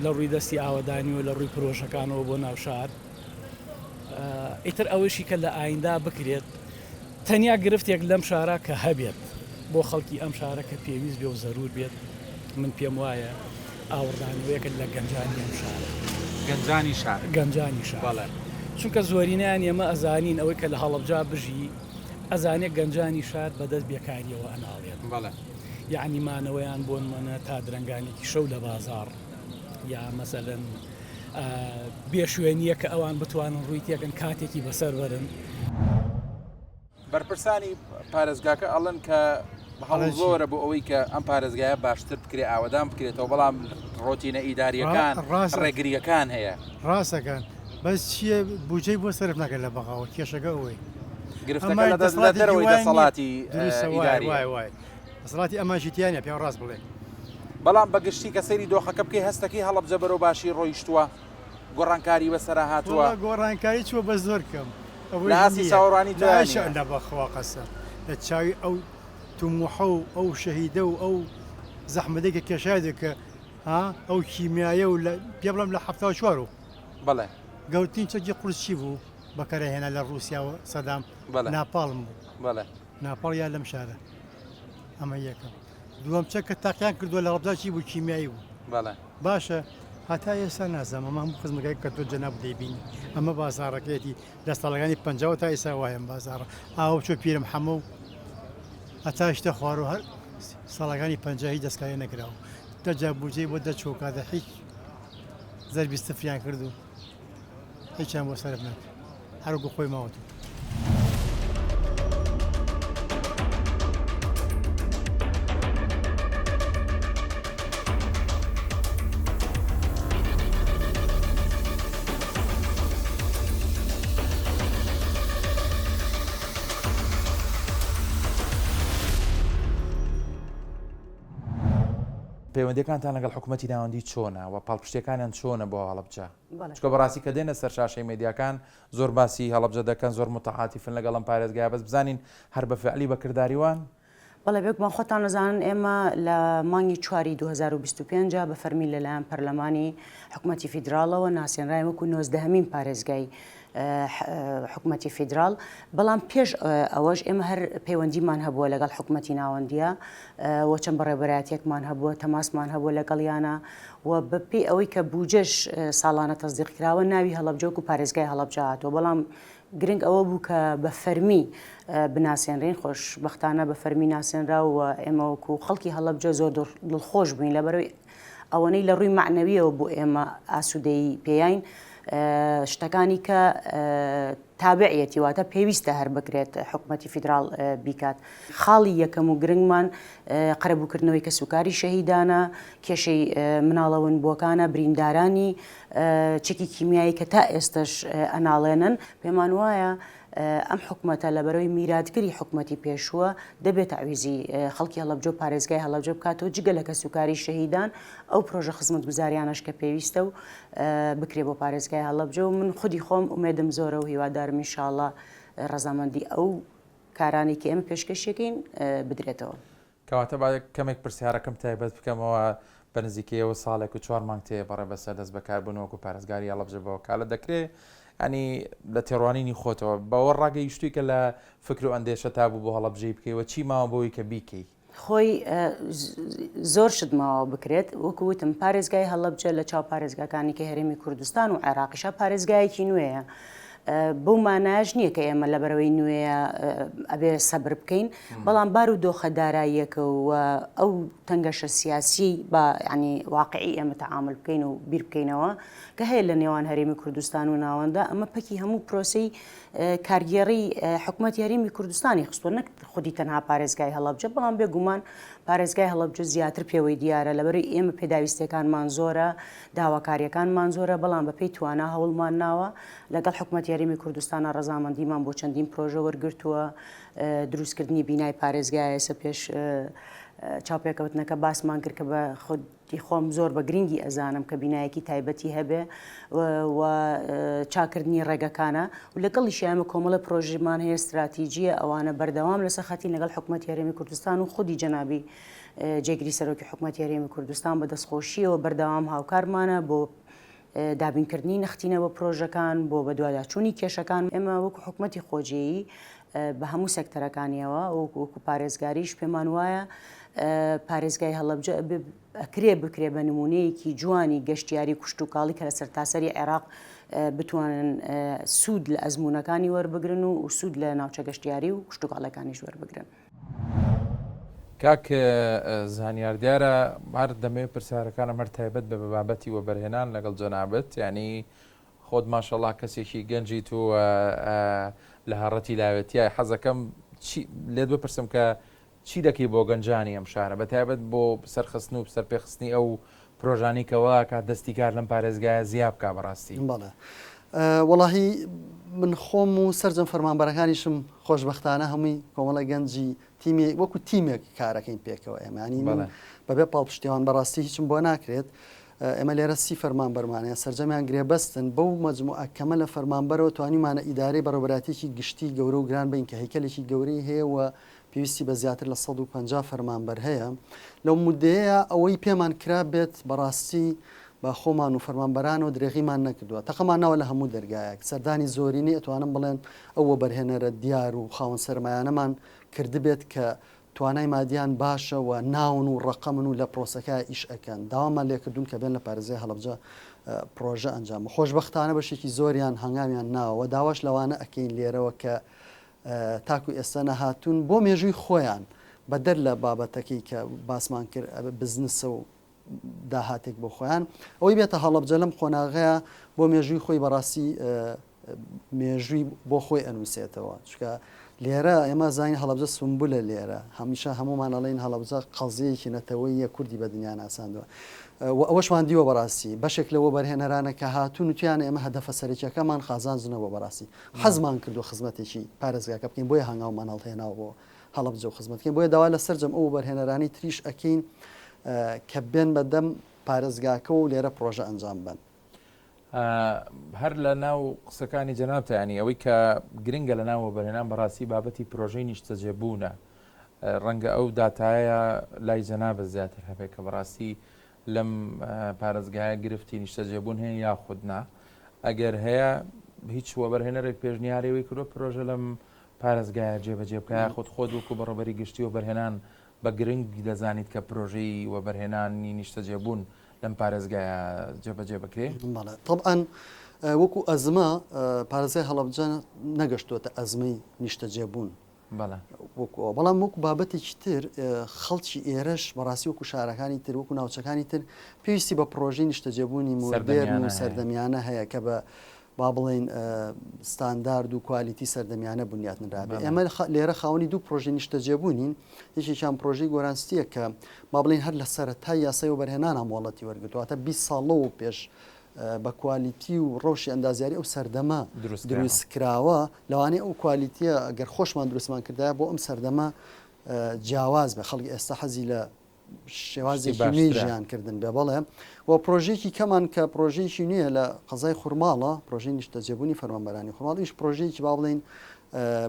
لە ڕووی دەستی ئاوەدانی و لە ڕووی پرۆژەکانەوە بۆ ناو شار. ئیتر ئەوەیشی کە لە ئایندا بکرێت تەنیا گرفتێک لەم شارە کە هەبێت بۆ خەڵکی ئەم شارە کە پێویست بێ و زەرور بێت من پێم وایە ئاوڕدانەوەیەکە لە گەنجانی ئەم شارە. گەنجانی شار. گەنجانی شار. بەڵێ. چونکە زۆرینەیان ئێمە ئەزانین ئەوەی کە لە هەڵەبجە بژی ئەزانێ گەنجانی شار بەدەست بێکاریەوە ئەناڵێن. بەڵێ. یەعنی مانەوەیان بۆنمەنە تا درەنگانێکی شەو لە بازاڕ یا مەسەلەن بێ شوێنیە کە ئەوان بتوانن ڕووی تێکەن کاتێکی بەسەر بەرن. بەرپرسانی پارێزگاکە ئەڵێن کە هەوڵ زۆرە بۆ ئەوەی کە ئەم پارێزگایە باشتر بکرێ ئاوەدان بکرێتەوە بەڵام ڕۆتینە ئیداریەکان ڕێگریەکان هەیە. ڕاستەکەن بەس چییە بودجەی بۆ سەرف ناکەن لە بەغاوە کێشەکە ئەوەی گرفتەکە لە دەرەوەی دەسەڵاتی ئیداری دەسەڵاتی ئەمانشی تیا نیە پێم ڕاست بڵێ. بەڵام بە گشتی کە سەیری دۆخەکە بکەی هەستەکەی هەڵەبجە بەرەو باشی ڕۆیشتووە گۆڕانکاری بەسەرا هاتووە؟ وەڵا گۆڕانکاری چووە بەس زۆر کەم لە ئاستی چاوەڕوانی تۆیا نییە. نا بەخوا قەسەم لە چاوی ئەو توموحە و ئەو شەهیدە و ئەو زەحمەتەی کە کێشایە کە ها ئەو کیمیایە و لە پێ بڵێم لە 74 و بەڵێ گەورترین چەکی قورس چی بوو بەکارهێنا لە ڕووسیا و سەدام ناپاڵم بوو بەڵێ ناپاڵ یا لەم شارە ئەمە یەکەم دووەم چەک کە تاقیان کردووە لە ڕەبزا چی بوو کیمیایی بوو بەڵێ باشە هەتا ئێستا نازانم ئەمە هەموو خزمەکەی کە تۆ جەناب دەیبینی ئەمە بازاڕەکەیەتی لە ساڵەکانی پەنجاوە تا ئێستا وایە ئەم بازاڕە ئاوە بچۆ پیرم حەمە و هەتا شتە خوارەوە هەر ساڵەکانی پەنجا هیچ دەستکاری نەکراوە دەجا بودجەی بۆ دەچوو کاتە هیچ زەربی سفریان کرد و هیچیان بۆ سەرف نەکرد هەر وەکو خۆی ماوەتەوە. پەیوەندیەکانتان لەگەڵ حکوومەتی ناوەندی چۆنە و پاڵپشتیەکانیان چۆنە بۆ هەڵەبجە؟ چونکە بەڕاستی کە دێنە سەر شاشەی مێدیاکان زۆر باسی هەڵەبجە دەکەن زۆر متعاتیفن لەگەڵ ئەم پارێزگایە بەس بزانین هەر بە فعلی بە کرداری وان؟ بەڵێ بێگومان خۆتان ئەزانن ئێمە لە مانگی چواری 2025 بە فەرمی لەلایەن پەرلەمانی حکومەتی فیدراڵەوە ناسێنراین وەکو نۆزدەهەمین پارێزگای حکومەتی فیدراڵ، بەڵام پێش ئەوەش ئێمە هەر پەیوەندیمان هەبووە لەگەڵ حکومەتی ناوەندیە و چەند بەڕێوەبەرایەتیەکمان هەبووە تەماسمان هەبووە لەگەڵیانە و بەپێی ئەوەی کە بوجەش ساڵانە تەسدیق کراوە ناوی هەڵەبجە وەکو پارێزگای هەڵەبجە هاتووە بەڵام گرنگ ئەوە بوو کە بە فەرمی بناسێنرین خۆشبەختانە بە فەرمی ناسێنرا و ئێمە وەکو خەڵکی هەڵەبجە زۆر دڵخۆش بووین لەبەرەوەی ئەوەنەی لە ڕووی مەعنەویەوە بۆ ئێمە ئاسوودەیی پێیاین. شتەکانی کە تابعیەتی واتە پێویستە هەر بکرێت حکومەتی فیدراڵ بیکات. خاڵی یەکەم و گرنگمان قەرەبووکردنەوەی کەسوکاری شەهیدانە، کێشەی مناڵە ونبووەکانە، بریندارانی چەکی کیمیایی کە تا ئێستەش ئەناڵێنن. پێمان وایە ئەم حکومەتە لەبەرەوەی میراتگری حکومەتی پێشووە دەبێت تەعویزی خەڵکی هەڵەبجە و پارێزگای هەڵەبجە بکاتەوە جگە لە کەسوکاری شەهیدان ئەو پرۆژە خزمەتگوزاریانەش کە پێویستە و بکرێ بۆ پارێزگای هەڵەبجە و من خودی خۆم ئومێدم زۆرە و هیوادارم ئینشاڵڵا ڕەزامەندی ئەو کارانەی کە ئێمە پێشکەشیەکەین بدرێتەوە. کەواتە با کەمێک پرسیارەکەم تایبەت بکەمەوە، بە نزیکەی ئەوە ساڵێک و چوار مانگ تێپەڕێ بەسەر دەست بەکاربوون وەکو پارێزگاری هەڵەبجە بە وەکالەت دەکرێ یانی لە تێڕوانینی خۆتەوە بەوە ڕاگەیشتووی کە لە فکر و ئەندێشە تا بوو بۆ هەڵەبجەی بکەی و چی ماوە بۆی کە بیکەی؟ خۆی زۆر شت ماوە بکرێت وەکو وتم پارێزگای هەڵەبجە لە چاو پارێزگاکانی کە هەرێمی کوردستان و عێراقیشە پارێزگایەکی نوێیە بەو مانایەش نییە کە ئێمە لەبەرەوەی نوێیە ئەبێ سەبر بکەین بەڵام بار و دۆخە داراییەکە و ئەو تەنگەشە سیاسی بە ینی واقعی ئێمە تەعامل بکەین و بیر بکەینەوە کە هەیە لە نێوان هەرێمی کوردستان و ناوەندە ئەمە پەکی هەموو پرۆسی کارگێڕی حکوومەتی هەرێمی کوردستانی خستووە نەک خودی تەنها پارێزگای هەڵەبجە بەڵام بێگومان پارێزگای هەڵەبجە زیاتر پێوەی دیارە لەبەرەی ئێمە پێداویستیەکانمان زۆرە داواکاریەکانمان زۆرە بەڵام بەپێی توانا هەوڵمان ناوە لەگەڵ حکومەتی هەرێمی کوردستانە ڕەزامەندیمان بۆ چەندین پرۆژە وەرگرتووە دروستکردنی بینای پارێزگای ئێستا پێش چاوپێکەوتنەکە باسمان کرد کە بە خود ی خۆم زۆر بە گرنگی ئەزانم کە بینایەکی تایبەتی هەبێ و چاکردنی ڕێگەکانە و لەگەڵیشی ئێمە کۆمەڵە پرۆژەمان هەیە ستراتیجیە ئەوانە بەردەوام لەسەر خەتین لەگەڵ حکومەتی هەرێمی کوردستان و خودی جەنابی جێگری سەرۆکی حکومەتی هەرێمی کوردستان بە دەستخۆشیەوە بەردەوام هاوکارمانە بۆ دابینکردنی نەختینە بۆ پرۆژەکان بۆ بەدواداچوونی کێشەکان ئێمە وەکو حکومەتی خۆجێیی بە هەموو سێکتەرەکانیەوە وەکو پارێزگاریش پێمان وایە پارێزگای هەڵەبجە ئەکرێ بکرێ بە نمونەیەکی جوانی گەشتیاری کوشتتوکاڵی کە لە سەرتاسەری عێراق بتوانن سوود لە ئەزمونەکانی وەربگرن و سوود لە ناوچە گەشتیاری و کوشتتوکاڵەکانیش وەربگرن. کاک زانیار دیارە هەر دەمەوێت پرسیارەکانم هەر تایبەت بە بە بابەتی وەبەرهێنان لەگەڵ جەنابت یعنی خۆت ماشەڵا کەسێکی گەنجیت و لە هەڕەتی لاوێتیای حەزەکەم چی لێت بپرسم کە چی دەکەی بۆ گەنجانی ئەم شارە بە تایبەت بۆ سەرخستن و سەرپێخستنی ئەو پرۆژانی کەوا کات دەستی کار لەم پارێزگایە زیا بکا بەڕاستی بەڵێ وەڵاهی من خۆم و سەرجەم فەرمانبەرەکانیشم خۆشبەختانە هەمووی کۆمەڵە گەنجی تیمی وەکو تیمێک کارەکەین پێکەوە ئێمانی من بەبێ پاڵپشتیوان بەڕاستی هیچم بۆ ناکرێت ئێمە لێرە سی فەرمانبەرمان هەیە سەرجەمیان گرێبەستن بەو مەجموعە کەمە لە فەرمانبەرەوە توانیومانە ئیدارەی بەڕێوەبەرایەتیەکی گشتی گەورە و گران بین کە هەیکەلێکی گەورەی هەیە و پێویستی بە زیاتر لە 150 فەرمانبەر هەیە لەو مودەیە ئەوەی پێمان کرابێت بەڕاستی بە خۆمان و فەرمانبەرانەوە درێغیمان نەکردووە تەقەمان ناوە لە هەموو دەرگایەک سەردانی زۆرینەی ئەتوانم بڵێن ئەو وەبەرهێنەرە دیار و خاوەن سەرمایانەمان کردبێت کە توانای مادیان باشە و ناون و ڕەقەمن و لە پرۆسەکە ئیش ئەکەن داوامان لێکردوون کە بێن لە پارێزگای هەڵەبجە پرۆژە ئەنجام خۆشبەختانە بەشێکی زۆریان هەنگاویان ناوە داواش لەوانە ئەکەین لێرەوە کە تاکو ئێستا نەهاتوون بۆ مێژووی خۆیان بەدەر لە بابەتەکەی کە باسمان کرد بزنسە و داهاتێک بۆ خۆیان ئەوەی بێتە هەڵەبجە لەم قۆناغەیە بۆ مێژووی خۆی بەڕاستی مێژووی بۆ خۆی ئەنووسێتەوە چکە لێرە ئێمە زانین هەڵەبجە سمبولە لێرە هەمیشە هەمومان ئەڵێن هەڵەبجە قەزیەکی نەتەوەیە کوردی بە دنیا ناساندوە و ئەوەشمان دیوە بەڕاستی بەشێک لەوە بەرهێنەرانە کە هاتوون وتیان ئێمە هەدەفە سەرەکیەکەمان قازانج نەبووە بەڕاستی حەزمان کردو خزمەتێکی پارێزگاکە بکەین بۆیە هەنگاومان هەڵهێناوە بۆ هەڵەبجە و خزمەت بکەین بۆیە داوا لە سەرجەم ئەو وەبەرهێنەرانی تریش ئەکەین کە بێن بە دەم پارێزگاکە و لێرە پڕۆژە ئەنجام بەن. هەر لە ناو قسەکانی جەنابتا یانی ئەوەی کە گرنگە لە ناو وەبەرهێنان بەڕاستی بابەتی پرۆژەی نیشتەجێبوونە ڕەنگە ئەو داتایە لای جەنابت زیاتر هەبێت کە بەڕاستی لەم پارێزگایە گرفتی نیشتەجێبوون هەیە یاخود نا ئەگەر هەیە هیچ وەبەرهێنەرێک پێشنیارەوەی کردو پرۆژە لەم پارێزگایە جێبەجێ بکە یاخود خۆت وەکو بەڕێوەبەری گشتی وەبەرهێنان بە گرنگ دەزانیت کە پرۆژەی وەبەرهێنانی نیشتەجێبوون لەم پارێزگایە جێبەجێ بکرێ؟ بەڵێ تەبعەن وەکو ئەزمە پارێزگای هەڵەبجە نەگەشتووەتە ئەزمەی نیشتەجێبوون. وەکو ئەوە بەڵام وەکو بابەتێکی تر خەڵکی ئێرەش بەڕاستی وەکو شارەکانی تر وەکو ناوچەکانی تر پێویستی بە پڕۆژەی نیشتەجێبوونی مۆدێرن و سەردەمیانە هەیە کە بە با بڵێین ستاندارد و کوالیتی سەردەمیانە بنیات نرابێ. ئێمە لێرە خاوەنی دوو پڕۆژەی نیشتەجێبوونین، یەکێکیان پڕۆژەی گۆران سیتییە کە با بڵێین هەر لە سەرەتای یاسای وەبەرهێنانا مۆڵەتی وەرگرتووە، واتە 20 ساڵ لەوە پێش بە کوالیتی و ڕەوشی ئەندازیاری ئەو سەردەمە دروست کراوە، لەوانەیە ئەو کوالیتییە گەر خۆشمان دروستمان کردایە بۆ ئەم سەردەمە جیاواز بێ، خەڵک ئێستا حەزی لە شێوازێکی نوێی ژیان کردن بێ بەڵێ و پرۆژێکی کەمان کە پرۆژێکی نوێ لە قەزای خورماڵە پرۆژەی نیشتەجێبوونی فەرمانبەرانی خورماڵ ئیش پرۆژەیەکی با بڵێین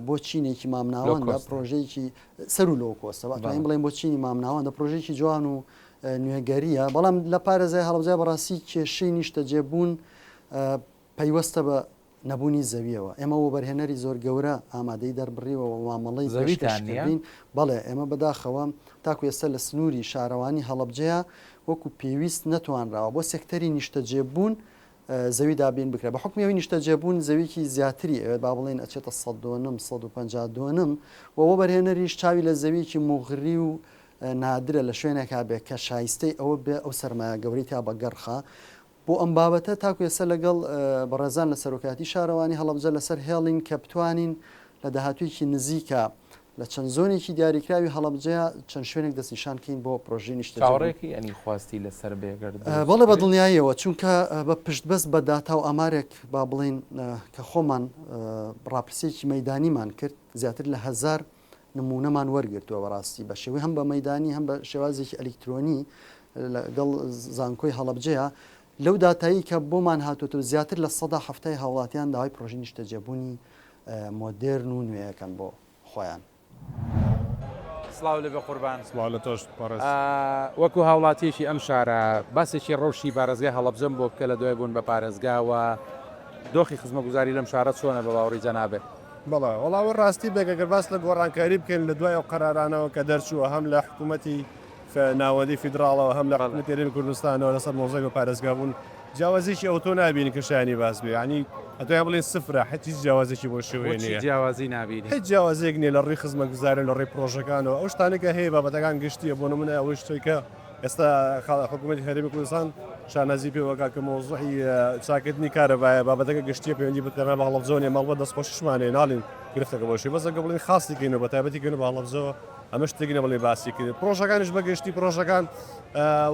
بۆ چینێکی مامناوەندە پرۆژەیەکی سەر و low cost ە باتوانین بڵێن بۆ چینی مامناوەندە پرۆژێکی جوان و نوێگەریە بەڵام لە پارێزای هەڵەبجە بەڕاستی کێشەی نیشتەجێبوون پەیوەستە بە نەبوونی زەوییەوە، ئێمە وەبەرهێنەری زۆر گەورە ئامادەیی دەربڕیوە و مامەڵەی زەویتان نییە؟ پێشکەشکردین، بەڵێ ئێمە بەداخەوە تاکو ئێستا لە سنووری شارەوانی هەڵەبجەیە وەکو پێویست نەتوانراوە بۆ سێکتەری نیشتەجێبوون زەوی دابین بکرێت، بە حوکمی ئەوەی نیشتەجێبوون زەویی زیاتری ئەوێت با بڵێین ئەچێتە سەد دۆنم، 150 دۆنم و وەبەرهێنەریش چاوی لە زەوییەکی موغری و نادرە لە شوێنێکا بێت کە شایستەی ئەوە بێ ئەو سەرمایە گەورەی تیا بەگەڕخا بۆ ئەم بابەتە تاکو ئێستا لەگەڵ بەڕێزان لە سەرۆکایەتی شارەوانی هەڵەبجە لەسەر هێڵین کە بتوانین لە داهاتوویەکی نزیکا لە چەند زۆنێکی دیاریکراوی هەڵەبجەیا چەند شوێنێک دەستنیشان کەین بۆ پرۆژەی نیشتەجێبوون. چاوەڕێکی ئەنی خواستی لەسەر بێ گەر دروست بەڵێ بە بکرێت؟ دڵنیاییەوە چونکە بە پشتبەست بە داتا و ئامارێک با بڵێین کە خۆمان ڕاپرسییەکی مەیدانیمان کرد زیاتر لە هەزار نموونەمان وەرگرتووە بەڕاستی بە شێوەی هەم بە مەیدانی هەم بە شێوازێکی ئەلیکترۆنی لەگەڵ زانکۆی هەڵەبجەیە لەو داتایی کە بۆمان هاتووەتەوە زیاتر لە سەدا حەفتای هاوڵاتیان داوای پرۆژەی نیشتەجێبوونی مۆدێرن و نوێیەکەن بۆ خۆیان. سڵاو لێبێ قوربان. سڵاو لە تۆش بەڕێز. وەکو هاوڵاتیەکی ئەم شارە باسێکی ڕەوشی پارێزگای هەڵەبجەم بۆ بکە لە دوای بوون بە پارێزگا و دۆخی خزمەگوزاری لەم شارە چۆنە بە باوەڕی جەنابت؟ بەڵێ وەڵا ئەوە ڕاستی بێت ئەگەر باس لە گۆڕانکاری بکەین لە دوای ئەو قەرارانەوە کە دەرچووە هەم لە حکوومەتی ناوەندی فیدراڵەوە هەم لە حکوومەتی هەرێمی کوردستانەوە لەسەر مۆزەی بە پارێزگا بوون جیاوازیی ئەوتۆ نابینین کە شایانی باس بێ یانی ئەتوانین بڵێین سفرە هیچ جیاوازێکی بۆ شێوەیە بۆچی نییە جیاوازی نابینی؟ هیچ جیاوازییەک نییە لە ڕووی خزمەتگوزاری و لە ڕووی پڕۆژەکانەوە ئەو شتانەی کە هەیە بابەتەکان گشتییە بۆ نموونە ئەوەی شتێک کە ئێستا حکوومەتی هەرێمی کوردستان شانازی پێوە کات کە مەوزوعی چاکردنی کارەبایە بابەتەکە گشتیە پەیوەندی بە تەنها بە هەڵەبجەوە نیە ماڵبەت دەستخۆشیشمان هەیە ناڵین گرفتەکە بۆشی بەس ئەگەر بڵێین خاصی کەین و بە تایبەتی کەین بە هەڵەبجەوە ئەمە شتێک نیە بڵێ باسی کرد پرۆژەکانیش بە گشتی پرۆژەکان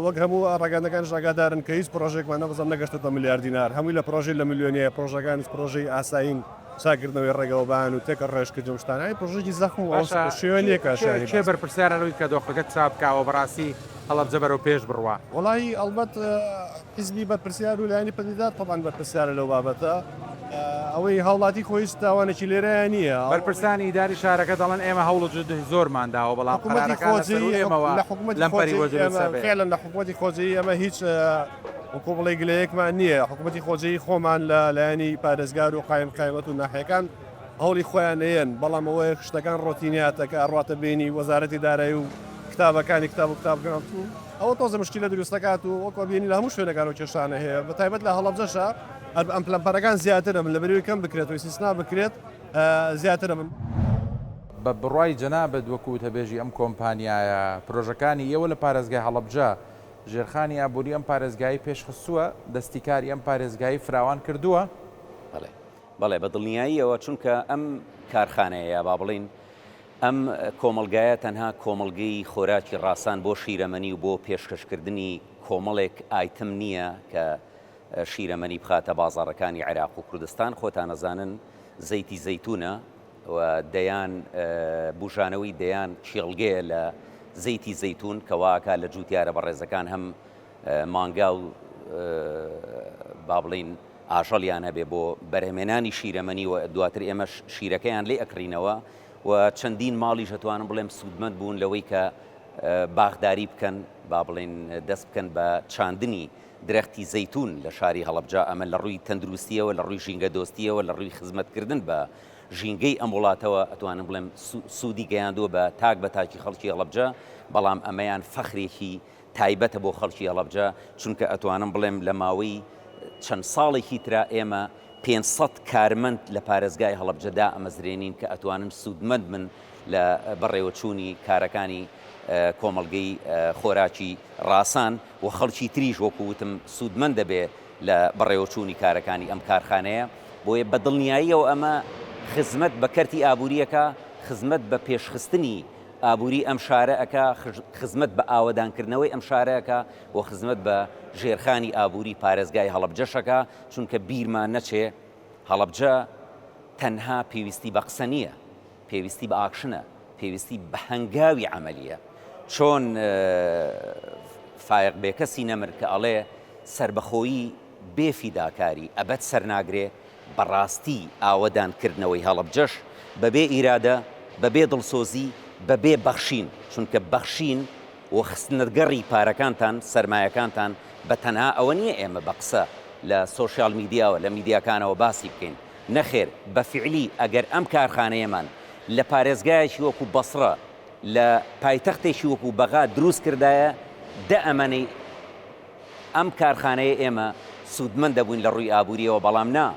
وەک هەموو ڕاگەندەکانیش ئاگادارن کە هیچ پرۆژێکمان نەبزانم نەگەشتۆتە ملیار دینار هەمووی لە پرۆژەی لە ملیۆنیە پرۆژەکانیش پرۆژەی ئاسایین چاکردنەوەی ڕێگەوبان و تێکە ڕێژکردن و شتانە یانی پرۆژەیەکی زەخم و باشە شێوە نییە کە کێ شایانی کێ باس بێت. بەرپرسیارە لەوەی کە دۆخەکە چاک بکا و بەڕاستی هەڵەبجە بەرەو پێش بڕوا؟ وەڵایی ئەڵبەت حیزبی بەرپرسیار و لایەنی پەیوەندیدار تەبعەن بەرپرسیارە لەو بابەتە ئەوەی هاوڵاتی خۆ هیچ تاوانێکی لێرەیا نییە. بەرپرسانی ئیداری شارەکە دەڵێن ئێمە هەوڵ و جهدی زۆرمان داوە بەڵام حکوومەتی قەرارەکان لە سەروو خۆجێیی ئێمەوە لە حکوومەتی لەمپەری خۆجێیی بۆ دروست ئێمە ئەبێ. فعلەن لە حکوومەتی خۆجێیی ئێمە هیچ وەکو بڵێی گلەیەکمان نییە، حکومەتی خۆجێیی خۆمان لە لایەنی پارێزگار و قایم قایمەت و ناحیەکان هەوڵی خۆیان ئەیەن، بەڵام ئەوەیە شتەکان ڕۆتینیاتە کە ئەڕواتە بەینی وەزارەتی دارایی و کتابەکانی کتاب و کتاب ئەوە تۆزە مشکیلە دروست دەکات و وەکو ئەبینی لە هەموو شوێنەکان ئەو کێشانە هەیە بە تایبەت لە هەڵەبجەشا ئەم پلەمپەرەکان زیاترە من لەبەرئەوەی کەم بکرێت و ئیستیسنا بکرێت زیاترە من. بە بڕوای جەنابت وەکو وتەبێژی ئەم کۆمپانیایە پرۆژەکانی ئێوە لە پارێزگای هەڵەبجە ژێرخانی ئابووری ئەم پارێزگایەی پێشخستووە، دەستی کاری ئەم پارێزگایەی فراوان کردووە؟ بەڵێ، بەڵێ بە دڵنیاییەوە، چونکە ئەم کارخانەیە یا با بڵێین ئەم کۆمەڵگایە تەنها کۆمەڵگەی خۆراکی ڕاسان بۆ شیرەمەنی و بۆ پێشکەشکردنی کۆمەڵێک ئایتم نییە کە شیرەمەنی بخاتە بازاڕەکانی عێراق و کوردستان، خۆتان ئەزانن زەیتی زەیتونە و دەیان بوژانەوەی دەیان کێڵگەیە لە زەیتی زەیتون کە وا ئەکا لە جووتیارە بەڕێزەکان هەم مانگا و با بڵێین ئاژەڵیان هەبێ بۆ بەرهەمێنانی شیرەمەنی و دواتر ئێمەش شیرەکەیان لێ ئەکڕینەوە و چەندین ماڵیش ئەتوانم بڵێم سوودمەند بوون لەوەی کە باخداری بکەن با بڵێن دەست بکەن بە چاندنی درەختی زەیتون لە شاری هەڵەبجە ئەمە لە ڕووی تەندروستیەوە لە ڕووی ژینگە دۆستیەوە لە ڕووی خزمەتکردن بە ژینگەی ئەم وڵاتەوە ئەتوانم بڵێم سوودی گەیاندووە بە تاک بە تاکی خەڵکی هەڵەبجە، بەڵام ئەمەیان فەخرێکی تایبەتە بۆ خەڵکی هەڵەبجە، چونکە ئەتوانم بڵێم لە ماوەی چەند ساڵێکی ترا ئێمە. 500 کارمەند لە پارێزگای هەڵەبجە دائەمەزرێنین کە ئەتوانن سوودمەند بن لە بەڕێوەچوونی کارەکانی کۆمەڵگەی خۆراکی ڕاسان و خەڵکی تریش وەکو وتم سوودمەند دەبێ لە بەڕێوەچوونی کارەکانی ئەم کارخانەیە، بۆیە بە دڵنیاییەوە ئەمە خزمەت بە کەرتی ئابووری ئەکا، خزمەت بە پێشخستنی ئابووری ئەم شارە ئەکا، خزمەت بە ئاوەدانکردنەوەی ئەم شارە ئەکا و خزمەت بە ژێرخانی ئابووری پارێزگای هەڵەبجەش ئەکا، چونکە بیرمان نەچێ هەڵەبجە تەنها پێویستی بە قسە نییە، پێویستی بە ئاکشنە، پێویستی بە هەنگاوی عەمەلییە. چۆن فایەق بێکەسی نەمر کە ئەڵێ سەربەخۆیی بێ فیداکاری ئەبەد سەرناگرێ، بەڕاستی ئاوەدان کردنەوەی هەڵەبجەش بەبێ ئیرادە، بەبێ دڵسۆزی، بەبێ بەخشین، چونکە بەخشین و خستنەگەڕی پارەکانتان، سەرمایەکانتان بە تەنها ئەوە نییە ئێمە بە قسە لە سۆشیال میدیاوە، لە میدیاکانەوە باسی بکەین، نەخێر بە فیعلی ئەگەر ئەم کارخانەیەمان لە پارێزگایەکی وەکو بەسڕە، لە پایتەختێکی وەکو بەغا دروست کردایە، دە ئەمەنەی ئەم کارخانەیە ئێمە سوودمەند دەبووین لە ڕووی ئابوورییەوە، بەڵام نا،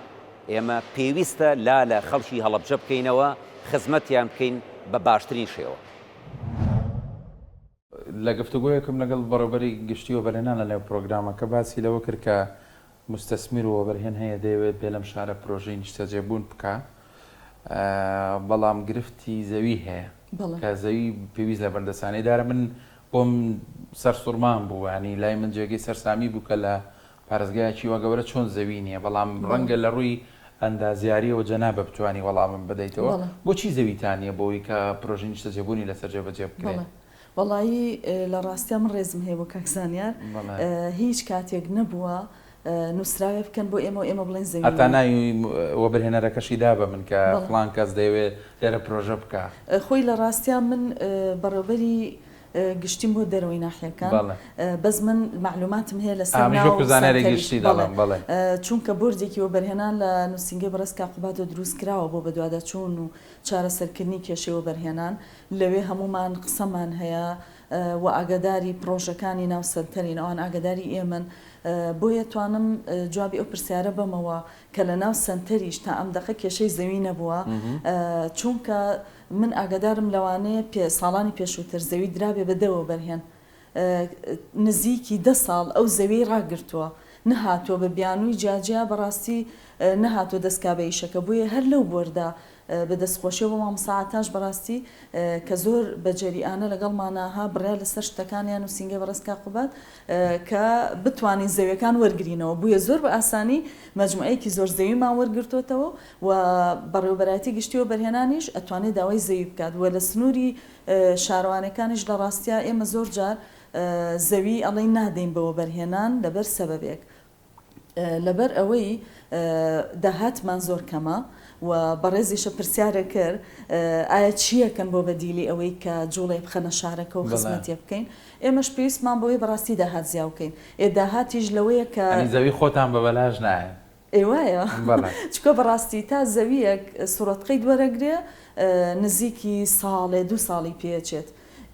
ئێمە پێویستە لا لە خەڵکی هەڵەبجە بکەینەوە، خزمەتیان بکەین بە باشترین شێوە. لە گفتوگۆیەکم لەگەڵ بەڕێوبەری گشتی وەبەرهێنان لە نێو پرۆگرامەکە باسی لەوە کرد کە موستەسمیر و وەبەرهێن هەیە دەیەوێت بێ لەم شارە پرۆژەی نیشتەجێبوون بکا بەڵام گرفتی زەوی هەیە کە زەوی پێویست لە بەردەسانەی دارە من بۆم سەرسوڕمان بوو ینی لای من جێگەی سەرسامی بوو کە لە پارێزگایەکی وا گەورە چۆن زەوی نییە بەڵام ڕەنگە لە ڕووی ئەندازیاریەوە جەنابە بتانی وەڵامم بدەیتەوە بۆچی زەویتان نییە بۆی کە پرۆژەی نیشتەجێبوونی لەسەر جێبەجێ بکرێت؟ وەڵایی لە ڕاستیا من ڕێزم هەیە بۆ کاک زانیار هیچ کاتێک نەبووە نووسراوێ بکەن بۆ ئێمە و ئێمە بڵێن زەوی هەتا ناوی وەبەرهێنەرەکەشی دا بە من کە فڵان کەس دەیەوێت لێرە پرۆژە بکا. خۆی لە ڕاستیا من بەڕێوبەری گشتیم بۆ دەرەوەی ناحیەکان بەس من مەعلوماتم هەیە لەسەر ناو سەنتەریش بەڵێ چونکە بۆردێکی وەبەرهێنان لە نووسینگەی بەڕێز کاک قوبادەوە دروست کراوە بۆ بەدواداچوون و چارەسەرکردنی کێشەی وەبەرهێنان لەوێ هەموومان قسەمان هەیە و ئاگاداری پڕۆژەکانی ناو سەنتەرین، ئەوان ئاگاداری ئێمەن، بۆیە توانم جوابی ئەو پرسیارە بەمەوە کە لە ناو سەنتەریش تا ئەم دەقە کێشەی زەوی نەبووە، چونکە من ئاگادارم لەوانەیە ساڵانی پێشووتر زەوی درابێ بە دە وەبەرهێن نزیکی دە ساڵ ئەو زەویەی ڕاگرتووە نەهاتووە بە بیانووی جیاجیا بەڕاستی نەهاتووە دەستکا بە ئیشەکە بۆیە هەر لەو بۆردە بە دەستخۆشیەوە بۆ مامۆستا عەتاش بەڕاستی کە زۆر بە جەریئانە لەگەڵمانا ها بڕیار لەسەر شتەکانیان نوسینگەی بەڕێز کاک قوباد کە بتوانین زەویەکان وەرگرینەوە بویە زۆر بە ئاسانی مەجموعەیەکی زۆر زەویمان وەرگرتۆتەوە و بەڕێوەبەرایەتی گشتی وەبەرهێنانیش ئەتوانێت داوای زەوی بکات و لە سنوری شارەوانەکانیش لە ڕاستیا ئێمە زۆر جار زەوی ئەڵێین نادەین بە وەبەرهێنان لەبەر سەبەبێک لەبەر ئەوەی داهاتمان زۆر کەمە و بەڕێزیشە پرسیارێک کرد ئایا چییەکەن بۆ بەدیلی ئەوەی کە جوڵێ بخەنە شارەکە و خزمەتێ بکەین ئێمەش پێویستمان بەوەی بەڕاستی داهات زیاو بکەین ئێ داهاتیش لەوەیە کە یانی زەوی خۆتان بە بەلاش نایەن. ئێ وایە چونکە بەڕاستی تا زەوییەک سوڕەتقەیت وەرەگرێ نزیکی ساڵێ دوو ساڵی پێچێت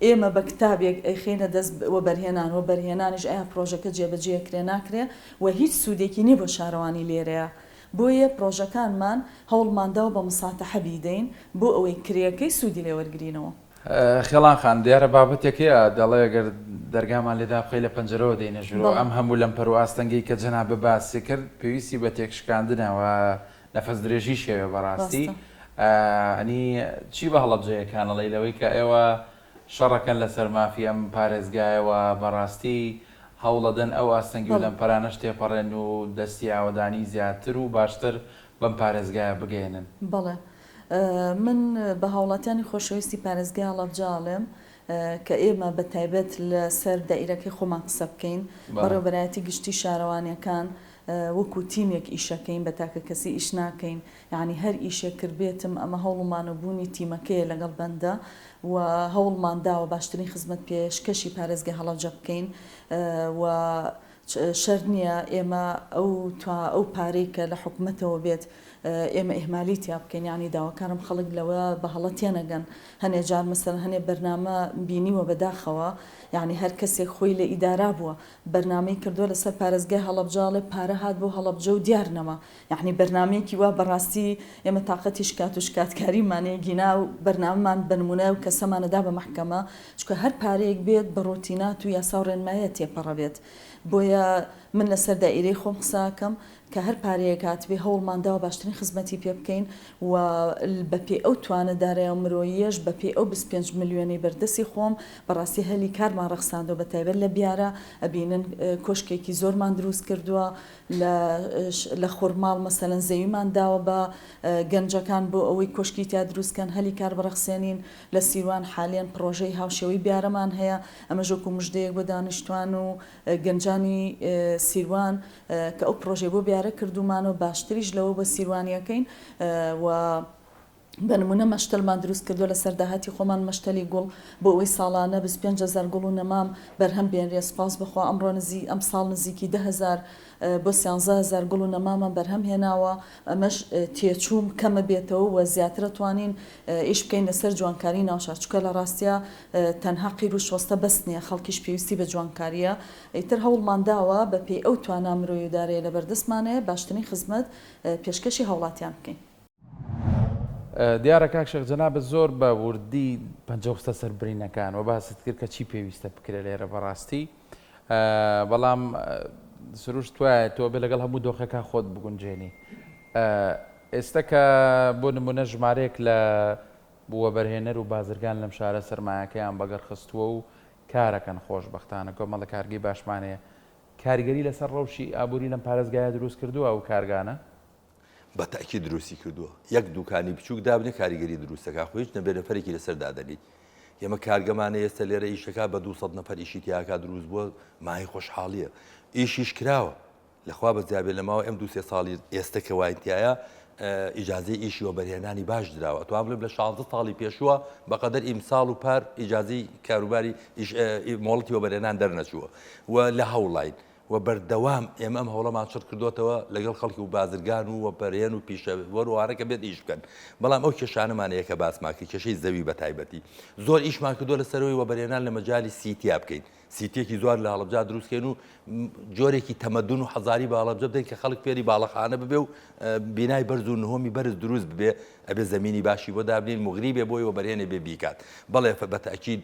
ئێمە بە کتابێک ئەیخەینە دەست وەبەرهێنان، وەبەرهێنانیش ئایا پرۆژەکە جێبەجێ ئەکرێ ناکرێ و هیچ سوودێکی نیە بۆ شارەوانی لێرەیە. بۆیە پرۆژەکانمان هەوڵمان داوە بە مساتەحە بیدەین بۆ ئەوەی کرێیەکەی سوودی لێ وەرگرینەوە. خێڵان خان، دیارە بابەتێک هەیە دەڵێ گەر دەرگامان لێ دابخەی لە پەنجەرەوە دێینە ژوورەوە، ئەم هەموو لەمپەر و ئاستەنگەی کە جەنابت باسی کرد پێویستی بە تێکشکاندنە و نەفەس درێژیش هەیە بەڕاستی ئەنی چی بە هەڵەبجەیەکان ئەڵێی لەوەی کە ئێوە شەڕەکەن لەسەر مافی ئەم پارێزگایەوە بەڕاستی هەوڵەدەن ئەو ئاستەنگی و لەمپەرانەش تێپەڕێن و دەستی ئاوەدانی زیاتر و باشتر بەم پارێزگایە بگەیەنن. بەڵێ من بە هاوڵاتیانی خۆشەویستی پارێزگای هەڵەبجە ئەڵێم کە ئێمە بە تایبەت لە سەر دائیرەکەی خۆمان قسە بکەین بەڕێوەبەرایەتی گشتی شارەوانیەکان وەکو تیمێک ئیشەکەین بە تاکە کەسی ئیش ناکەین یانی هەر ئیشێک کردبێتم ئەمە هەوڵ و مانوبوونی تیمەکەیە لەگەڵ بەندە و هەوڵمان داوە باشترین خزمەت پێشکەشی پارێزگای هەڵەبجە بکەین و شەرت نییە ئێمە ئەو ئەو پارەی کە لە حکومەتەوە بێت. ئێمە ئیهمالی تیا بکەین یانی داواکارم خەڵک لەوە بە هەڵە تێنەگەن هەنێ جار مەسەلەن هەنێ بەرنامە بینیوە بەداخەوە یانی هەر کەسێک خۆی لە ئیدارا بووە بەرنامەی کردووە لەسەر پارێزگای هەڵەبجە ئەڵێ پارە هات بۆ هەڵەبجە و دیار نەما یانی بەرنامەیەکی وا بەڕاستی ئێمە تاقەتی شکات و شکاتکاریمان نیە گینا بەرنامەمان بە نمونە ئەو کەسەمان ئەدا بە مەحکەمە چونکە هەر پارەیەک بێت بە ڕۆتینات و یاسا و ڕێنمایە تێپەڕە بێت بۆیە من لەسەر دائیرەی خۆم قسە ئەکەم کە هەر پارەیەک هاتبێ هەوڵمان داوە باشترین خزمەتی پێ بکەین و بە پێی ئەو توانە دارای و مرۆییەش بە پێی ئەو 25 ملیۆنەی بەردەستی خۆم بەڕاستی هەلی کارمان ڕەخساندوە بە تایبەت لە بیارە ئەبینن کۆشکێکی زۆرمان دروست کردووە لە لە خورماڵ مەسەلەن زەویمان داوە بە گەنجەکان بۆ ئەوەی کۆشکی تیا دروست کەن هەلی کار بڕەخسێنین لە سیروان حالیەن پڕۆژەی هاوشێوەی بیارەمان هەیە ئەمەش وەکو مژدەیەک بۆ دانیشتوان و گەنجانی سیروان کە ئەو پڕۆژەی بۆ بیارە کردوومانە و باشتریش لەوە بۆ سیروانی ئەکەین و بە نموونە مەشتەلمان دروست کردووە لەسەر داهاتی خۆمان مەشتەلی گوڵ بۆ ئەوەی ساڵانە 25 هەزار گوڵ و نەمام بەرهەم بێنرێ سوپاس بۆ خوا ئەمڕۆ نزی ئەمساڵ نزیکی 10 هەزار بۆ 13 هەزار گوڵ و نەمامان بەرهەم هێناوە ئەمەش تێچووم کەمە بێتەوە و زیاتر ئەتوانین ئیش بکەین لەسەر جوانکاری ناوشار چونکە لە ڕاستیا تەنها قیر و شۆستە بەس نییە خەڵکیش پێویستی بە جوانکارییە ئیتر هەوڵمان داوە بە پێی ئەو توانا مرۆیی و دارایە لەبەردەستمان هەیە باشترین خزمەت پێشکەشی هاوڵاتیان بکەین. دیارە کاک شێخ جەنابت زۆر بە وردی پەنجە خستە سەر برینەکان و باست کرد کە چی پێویستە بکرێت لێرە بەڕاستی بەڵام سروشت وایە تۆ بێ لەگەڵ هەموو دۆخەکە خۆت بگونجێنی ئێستا کە بۆ نمونە ژمارەیەک لە وەبەرهێنەر و بازرگان لەم شارە سەرمایەکەیان بەگەڕ خستووە و کارەکەن خۆشبەختانە کۆمەڵە کارگەی باشمان هەیە کاریگەری لەسەر ڕەوشی ئابووری لەم پارێزگایە دروست کردووە ئەو کارگانە؟ بە تەئکید دروستی کردووە. یەک دوکانی بچووک دابنێ کاریگەری دروست دەکا خۆ هیچ نەبێ نەفەرێکی لەسەر دادەنیت. ئێمە کارگەمان هەیە ئێستا لێرە ئیشەکا بە 200 نەفەر ئیشی تیاکا دروست بووە مایەی خۆشحاڵیە. ئیشیش کراوە. لە خوا بەزیابێ لە ماوەی ئەم دوو سێ ساڵی ئێستە کە واین تیایە ئیجازەی ئیشی وەبەرهێنانی باش دراوە. ئەتوانم بڵێم لە 16 ساڵی پێشووە بەقەدەر ئیمساڵ و پار ئیجازەی کاروباری ئیش مۆڵەتی وەبەرهێنان دەرنەچووە و لە هەوڵاین. و بەردەوام ئێمە ئەم هەوڵەمان چڕ کردۆتەوە لەگەڵ خەڵکی و بازرگان و وەبەرهێن و پیشەوەر و ئەوانە کە بێت ئیش بکەن بەڵام ئەو کێشانەمان هەیە کە باسمان کرد کێشەی زەوی بە تایبەتی زۆر ئیشمان کردووە لەسەرەوەی وەبەرهێنان لە مەجالی city یا بکەین city یەکی زۆر لە هەڵەبجە دروست کەین و جۆرێکی تەمەدون و حەزاری بە هەڵەبجە بدەین کە خەڵک فێری باڵەخانە ببێ و بینای بەرز و نهۆمی بەرز دروست ببێ ئەبێ زەمینی باشی بۆ دابنین موغری بێ بۆی وەبەرهێنێ بێ بیکات بەڵێ بە تەئکید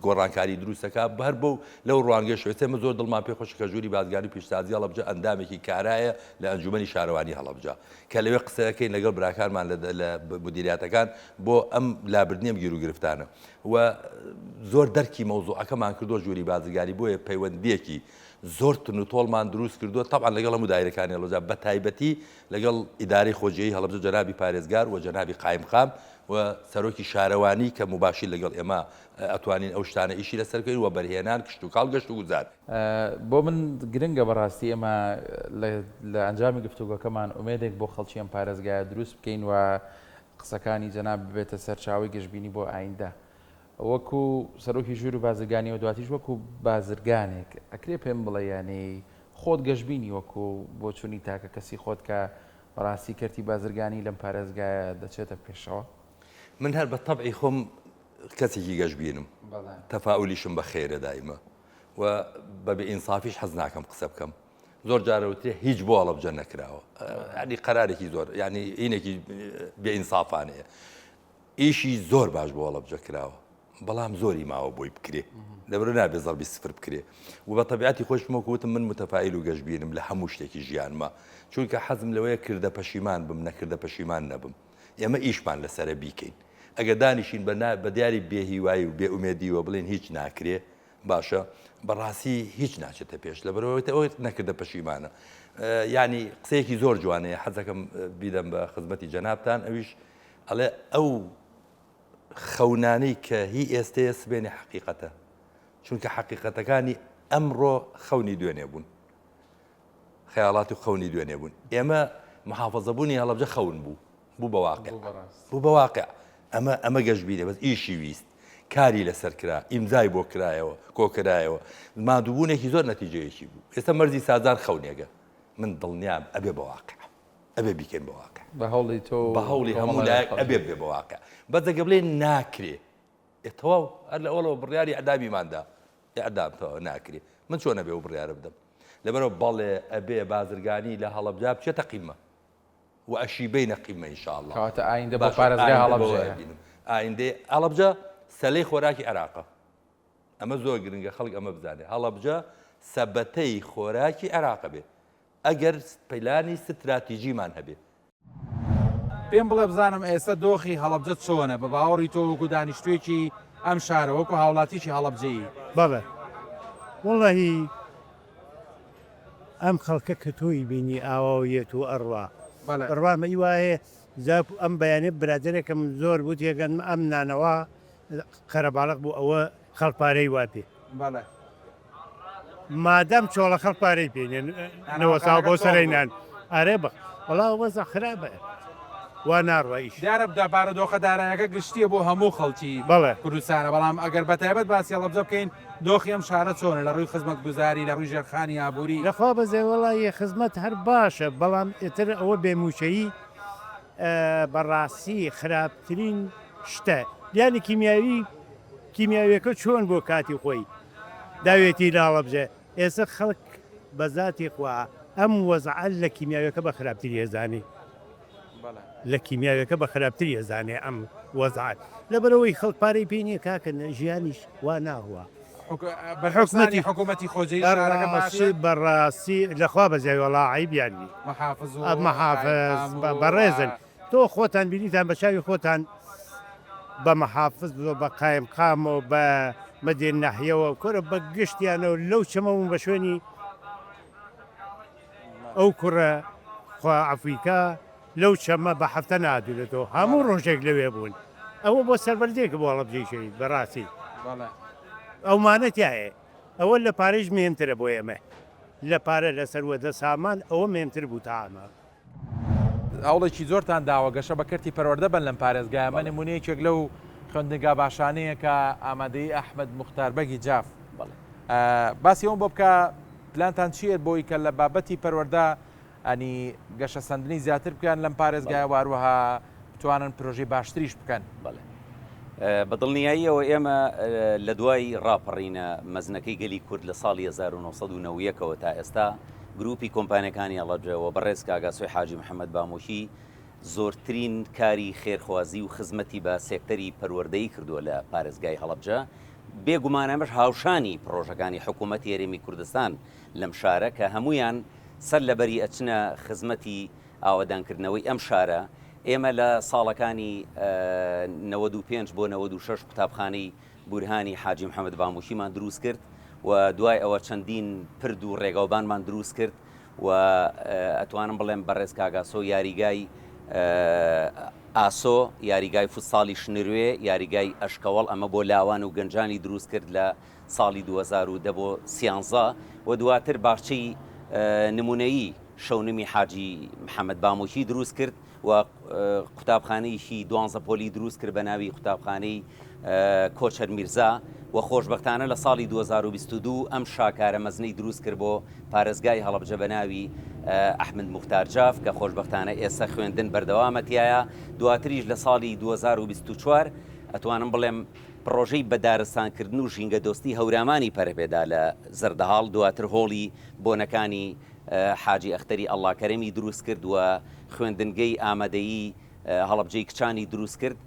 گۆڕانکاری دروست دەکات هەر بەو لەو ڕوانگەیەشەوە ئێستا ئێمە زۆر دڵمان پێ خۆشە کە ژووری بازرگانی و پیشەسازی هەڵەبجە ئەندامێکی کارایە لە ئەنجومەنی شارەوانی هەڵەبجە کە لەوێ قسە دەکەین لەگەڵ براکانمان لە مدیریاتەکان بۆ ئەم لابردنی ئەم گیروگرفتانە و زۆر دەرکی مەوزوعەکەمان کردووە ژووری بازرگانی بۆیە پەیوەندیەکی زۆر تون و تۆڵمان دروست کردووە تەبعەن لەگەڵ هەموو دایرەکانی هەڵەبجە بە تایبەتی لەگەڵ ئیدارەی خۆجێی هەڵەبجە جەنابی پارێزگار و جەنابی قایمقام و سەرۆکی شارەوانی کە موباشیر لەگەڵ ئێمە ئەتوانین ئەو شتانە ئیشی لەسەر بکەین، وەبەرهێنان، کشتوکاڵ، گەشتوگوزار. بۆ من گرنگە بەڕاستی ئێمە لە ئەنجامی گفتوگۆکەمان ئومێدێک بۆ خەڵکی ئەم پارێزگایە دروست بکەین و قسەکانی جەناب ببێتە سەرچاوەی گەشبینی بۆ ئایندە. وەکو سەرۆکی ژووری بازرگانی و دواتیش وەکو بازرگانێک ئەکرێ پێم بڵێ یانی خۆت گەشبینی وەکو بۆچوونی تاکە کەسی خۆت کە بەڕاستی کەرتی بازرگانی لەم پارێزگایە دەچێتە پێشەوە؟ من هەر بە تەبعی خۆم کەسێکی گەشبینم، تەفائولیشم بە خێرە دایمە و بە بێ ئینسافیش حەز ناکەم قسە بکەم. زۆر جارە وترێ هیچ بۆ هەڵەبجە نەکراوە، یانی قەرارێکی زۆر یانی هینێکی بێ ئینسافانەیە. ئیشی زۆر باش بۆ هەڵەبجە کراوە بەڵام زۆری ماوە بۆی بکرێ لەبەرئەوە نابێ زەربی سفر بکرێ و بە تەبیعەتی خۆشم وەکو وتم من متەفائیل و گەشبینم لە هەموو شتێکی ژیانما چونکە حەزم لەوەیە کردە پەشیمان بم نەکردە پەشیمان نەبم ئێمە ئیشمان لەسەرە بیکەین ئەگەر دانیشین بە بە دیاری بێهیوایی و بێئومێدیوە بڵێن هیچ ناکرێ باشە بەڕاستی هیچ ناچێتە پێش لەبەرەوەی ئەوەی نەکردە پەشیمانە یعنی قسەیەکی زۆر جوانەیە حەزەکەم بیدەم بە خزمەتی جەنابتان ئەویش ئەڵێ ئەو خەونانەی کە هی ئێستەیە سبێنێ حەقیقەتە، چونکە حەقیقەتەکانی ئەمڕۆ خەونی دوێنێ بوون، خەیاڵات و خەونی دوێنێ بوون. ئێمە محافەزەبوونی هەڵەبجە خەون بوو، بوو بە واقع، بوو بە واقع. ئەمە ئەمە گەشبینە، بەس ئیشی ویست، کاری لەسەر کرا، ئیمزای بۆ کرایەوە، کۆکرایەوە، ماندووبوونێکی زۆر نەتیجەیەکی بوو. ئێستا مەرزی سازان خەونێکە، من دڵنیام ئەبێ بە واقع. ئەبێ بیکەین بە واقع. بە هەوڵی تۆ و بە هەوڵی هەموو لایەک ئەبێ ببێ بە واقع. بەس ئەگەر بڵێ ناکرێ ئێ تەواو هەر لە ئەوەڵەوە بڕیاری ئیعدامیمان دا. ئیعدام تەواو ناکرێ. من چۆن ئەبێ ئەو بڕیارە بدەم؟ لەبەرئەوە بەڵێ ئەبێ بازرگانی لە هەڵەبجە بچێتە قیمە و ئەشی بینە قیمە ان شاء اللە. کەواتە ئایندە بۆ پارێزگای هەڵەبجەیە. ئایندەی هەڵەبجە سەلەی خۆراکی عێراقە. ئەمە زۆر گرنگە خەڵک ئەمە بزانێ. هەڵەبجە سەبەتەی خۆراکی عێراقە بێ. ئەگەر پلانی ستراتیجیمان هەبێ. پێم بڵێ بزانم ئێستا دۆخی هەڵەبجە چۆنە بە باوەڕی تۆ وەکو دانیشتوویەکی ئەم شارە وەکو هاوڵاتیەکی هەڵەبجەیی؟ بەڵێ وەڵاهی ئەم خەڵکە کە تۆی بینی ئاوا و یەت و ئەڕوا بڕوام ئی وایە جا ئەم بەیانیە برادەرێکم زۆر وتی گەنم ئەم نانەوا قەرەباڵغ بوو ئەوە خەڵک پارەی وا پێ. بەڵێ. مادام چۆڵە خەڵک پارەی پێ نیە نەوەساوە بۆ سەرەی نان ئەرێ بە وەڵا وەزع خراپە وا ناڕوا ئیش. دیارە بارودۆخە دارایەکە گشتیە بۆ هەموو خەڵکی بەڵێ. کوردستانە بەڵام ئەگەر بەتایبەت باسی هەڵەبجە بکەین دۆخی ئەم شارە چۆنە لە ڕووی خزمەتگوزاری لە ڕووی ژێرخانی ئابووری؟ لەخوا بەزێ وەڵا خزمەت هەر باشە بەڵام ئیتر ئەوە بێ مووچەیی بەڕاستی خراپترین شتە یانی کیمیاوی کیمیاویەکە چۆن بۆ کاتی خۆی داوێتی لە هەڵەبجە ئێستا خەڵک بە زاتی خوا ئەم وەزعە لە کیمیاویەکە بە خراپتری ئەزانێ لە کیمیاویەکە بە خراپتری ئەزانێ ئەم وەزعە لەبەرئەوەی خەڵک پارەی پێ نییە کاکە ژیانیش وا ناڕوا. بەرپرسانی حکوومەتی خۆجێی شارەکە باشن؟ بەڕاستی لەخوا بەزیای وەڵا عەیبیان نی. محافز و محافز بەڕێزن تۆ خۆتان بینیتان بە چاوی خۆتان بە محافز و بە قایمقام و بە مدیر ناحیەوە کورە بە گشتیانەوە لەو چەمە بوون بە شوێنی ئەو کوڕە خوا عەفوی کا لەو چەمە بە هەفتە نەهاتوونەتەوە هەموو ڕۆژێک لەوێ بوون ئەوە بۆ سەربەرزیەکە بۆ هەڵەبجەی شەهید بەڕاستی ئەومانە تایە ئەوە لە پارەیش مهمترە بۆ ئێمە لە پارە لە سەروەدە سامان ئەوە مهمتر بوو تا ئەمە. هەوڵێکی زۆرتان داوە گەشە بە کەرتی پەروەردە بەن لەم پارێزگایە، ئەمە نموونەی یەکێک لەو خوێندنگا باشانەیە کە ئامادەیی ئەحمەد موختار بەگی جاف. باسی ئەوەم بۆ بکە پلانتان چییە بۆی کە لە بابەتی پەروەردە ئەنی گەشەسەندنی زیاتر بکەن لەم پارێزگایە و هەروەها بتوانن پرۆژەی باشتریش بکەن؟ بەڵێ. بە دڵنیاییەوە ئێمە لە دوای ڕاپەڕینە مەزنەکەی گەلی کورد لە ساڵی 1991 ەوە تا ئێستا گروپی کۆمپانیەکانی هەڵەبجە و بەڕێز کاک ئاسۆی حاجی محەمەد بامۆکی زۆرترین کاری خێرخوازی و خزمەتی بە سێکتەری پەروەردەیی کردووە لە پارێزگای هەڵەبجە بێ گومان ئەمەش هاوشانی پڕۆژەکانی حکوومەتی هەرێمی کوردستان لەم شارە کە هەموویان سەر لەبەری ئەچنە خزمەتی ئاوەدانکردنەوەی ئەم شارە، ئێمە لە ساڵەکانی 95 بۆ 96 قوتابخانەی بورهانی حاجی محەمەد باموشیمان دروست کرد و دوای ئەوە چەندین پرد و ڕێگاوبانمان دروست کرد و ئەتوانم بڵێم بەڕێز کاک ئاسۆ یاریگای ئاسۆ، یاریگای فوتساڵی شنروێ، یاریگای ئەشکەوەڵ ئەمە بۆ لاوان و گەنجانی دروست کرد لە ساڵی 2010 بۆ سیانزە و دواتر باخچەی نمونەیی شەونمی حاجی محەمەد بامۆکی دروست کرد و قوتابخانەیەکی دوانزە پۆلی دروست کرد بە ناوی قوتابخانەی کۆچەر میرزا و خۆشبەختانە لە ساڵی 2022 ئەم شاکارە مەزنەی دروست کرد بۆ پارێزگای هەڵەبجە بە ناوی ئەحمد موختار جاف کە خۆشبەختانە ئێستا خوێندن بەردەوامە تیایا دواتریش لە ساڵی 2024 ئەتوانم بڵێم پڕۆژەی بە دارستانکردن و ژینگەدۆستی هەورامانی پەرەپێدا لە زەردەهاڵ دواتر هۆڵی بۆنەکانی حاجی ئەختەری ئەڵڵاکەرەمی دروست کرد و خوێندنگەی ئامادەیی هەڵەبجەی کچانی دروست کرد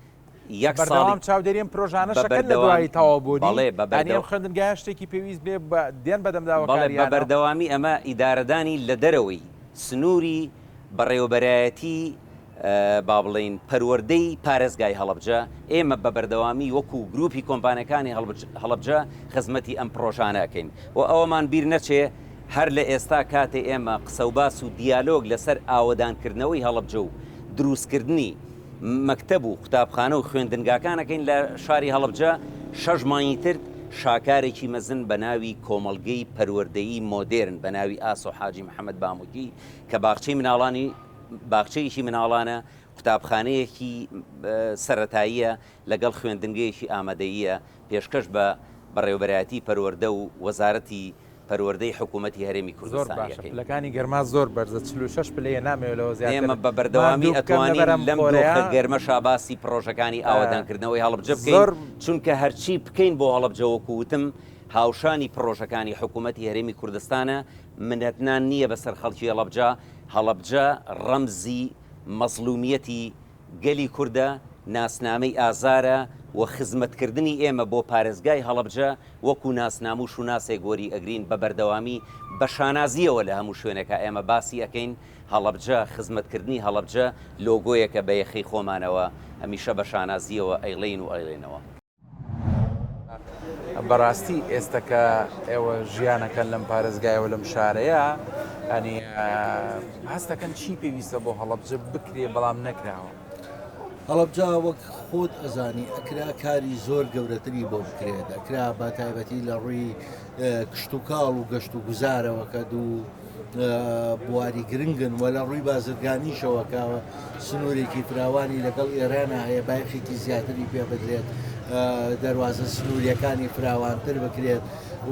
یەک ساڵی بەردەوام چاودێری ئەم پرۆژانەش بە ئەکەن لە بەردەوام دوای تەواو بوونی بەڵێ بە یانی بەردەو ئەم خوێندنگایە شتێکی پێویست بێ بە دێن بەدەم بەڵێ بە داواکاریانەوە؟ بەردەوامی ئەمە ئیدارەدانی لە دەرەوەی سنووری بەڕێوەبەرایەتی با بڵێین پەروەردەی پارێزگای هەڵەبجە، ئێمە بە بەردەوامی وەکو گروپی کۆمپانیاکانی هەڵەبجە خزمەتی ئەم پڕۆژانە ئەکەین و ئەوەمان بیر نەچێ هەر لە ئێستا کاتێ ئێمە قسەوباس و دیالۆگ لەسەر ئاوەدانکردنەوەی هەڵەبجە و دروستکردنی مەکتەب و قوتابخانە و خوێندنگاکان ئەکەین لە شاری هەڵەبجە شەش مانگی تر شاکارێکی مەزن بە ناوی کۆمەڵگەی پەروەردەیی مۆدێرن بە ناوی ئاسۆ حاجی محەمەد بامۆکی کە باخچەی مناڵانی باخچەیەکی مناڵانە، قوتابخانەیەکی سەرەتاییە لەگەڵ خوێندنگەیەکی ئامادەییە، پێشکەش بە بەڕێوەبەرایەتی پەروەردە و وەزارەتی. پەروەردەی حکوومەتی هەرێمی زۆر کوردستانی باشە ئەکەین. پلەکانی گەرما زۆر بەرزە 46 پلەیە نامەوێ لەوە زیاتر ئێمە بە بەردەوامی ماندوو بکەم ئەتوانین لەبەر ئەم لەم خۆرەیە دۆخە گەرمەشا باسی پڕۆژەکانی ئاوەدانکردنەوەی هەڵەبجە بکەین زۆر چونکە هەرچی بکەین بۆ هەڵەبجە وەکو وتم هاوشانی پڕۆژەکانی حکوومەتی هەرێمی کوردستانە منەتنان نییە بەسەر خەڵکی هەڵەبجە هەڵەبجە ڕەمزی مەزڵومیەتی گەلی کوردە، ناسنامەی ئازارە و خزمەتکردنی ئێمە بۆ پارێزگای هەڵەبجە وەکو ناسنامە و شوناسێک وەری ئەگرین بە بەردەوامی بە شانازییەوە لە هەموو شوێنێکا ئێمە باسی ئەکەین هەڵەبجە، خزمەتکردنی هەڵەبجە لۆگۆیەکە بە یەخەی خۆمانەوە هەمیشە بە شانازییەوە ئەیڵێین و ئەیڵێینەوە. بەڕاستی ئێستا کە ئێوە ژیانەکەن لەم پارێزگایەوە لەم شارەیە ئەنی هەستەکەن چی پێویستە بۆ هەڵەبجە بکرێ بەڵام نەکراوە؟ هەڵەبجە وەک خۆت ئەزانی ئەکرا کاری زۆر گەورەتری بۆ بکرێت ئەکرا بە تایبەتی لە ڕووی کشتتوکاڵ و گەشت و گوزارەوە کە دوو بواری گرنگن و لە ڕووی بازرگانیشەوە کە سنوورێکی فراوانی لەگەڵ ئێرانە هەیە بایخێکی زیاتری پێ بدرێت دەروازە سنووریەکانی فراوانتر بکرێت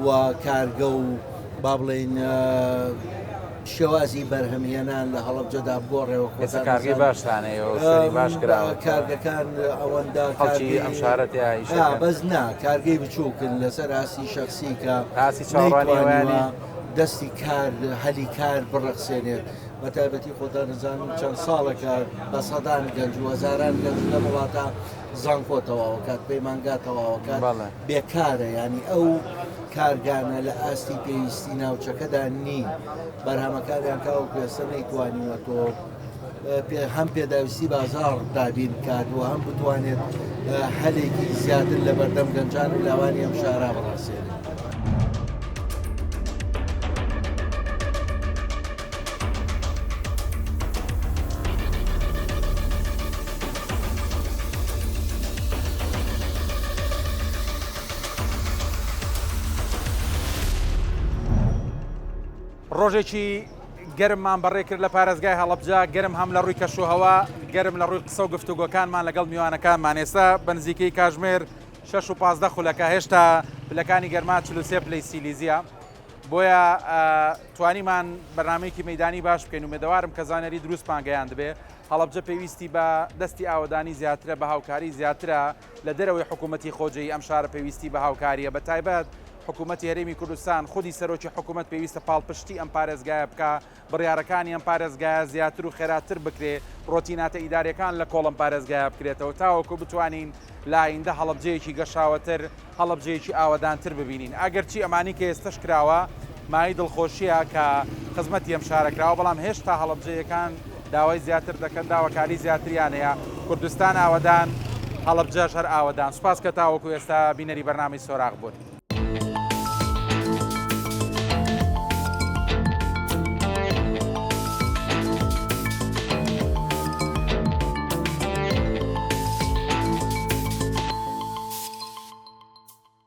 و کارگە و با بڵێین شێوازی بەرهەمهێنان لە هەڵەبجەدا بگۆڕێەوە ئێستا کارگەی باشتان هەیە و شوێنی باش کراوە کارگەکان ئەوەندە خەڵکی ئەم شارە تیا ئیش دەکەن. بەس نا کارگەی بچووکن لەسەر ئاستی شەخسی کە ئاستی چاوەڕوانی ئەوەیان نەیتوانیوە دەستی کار هەلی کار بڕەخسێنێت بە تایبەتی خۆتان دەزانن چەند ساڵێکە بە سەدان گەنج و هەزاران گەنج لەم وڵاتە زانکۆ تەواوەکات پەیمانگا تەواوەکات بێکارە ینی ئەو کارگانە لە ئاستی پێویستی ناوچەکەدا نین بەرهەمەکانیان تاوەکو ئێستا نەیتوانیوە تۆ هەم پێداویستی بازاڕ دابین بکات و هەم بتوانێت هەلێکی زیاتر لە بەردەم گەنجان و لاوانی ئەم شارا بڕەخسێنێت. ڕۆژێکی گەرممان بەڕێ کرد لە پارێزگای هەڵەبجە، گەرم هەم لە ڕووی کەشوهەوا، گەرم لە ڕووی قسە و گفتوگۆکانمان لەگەڵ میوانەکانمان. ئێستا بە نزیکەی کاژمێر شەش و 15 خولەکە، هێشتا پلەکانی گەرما 43 پلەی سیلیزیە. بۆیە توانیمان بەرنامەیەکی مەیدانی باش بکەین و مێدەوارم کە زانیاری دروستمان گەیاندبێ. هەڵەبجە پێویستی بە دەستی ئاوەدانی زیاترە، بە هاوکاری زیاترە لە دەرەوەی حکوومەتی خۆجێی ئەم شارە پێویستی بە هاوکارییە، بە تایبەت حکوومەتی هەرێمی کوردستان، خودی سەرۆکی حکوومەت پێویستە پاڵپشتی ئەم پارێزگایە بکا، بڕیارەکانی ئەم پارێزگایە زیاتر و خێراتر بکرێ، ڕۆتیناتە ئیدارییەکان لە کۆڵ ئەم پارێزگایە بکرێتەوە تاوەکو بتوانین لە ئایندە هەڵەبجەیەکی گەشاوەتر، هەڵەبجەیەکی ئاوەدانتر ببینین. ئەگەرچی ئەمانەی کە ئێستەش کراوە مایەی دڵخۆشییە کە خزمەتی ئەم شارە کراوە، بەڵام هێشتا هەڵەبجەیەکان داوای زیاتر دەکەن، داواکاری زیاتریان هەیە. کوردستان ئاوەدان، هەڵەبجەش هەر ئاوەدان. سوپاس کە تاوەکو ئێستا بینەری بەرنامەی سۆراخ بوون.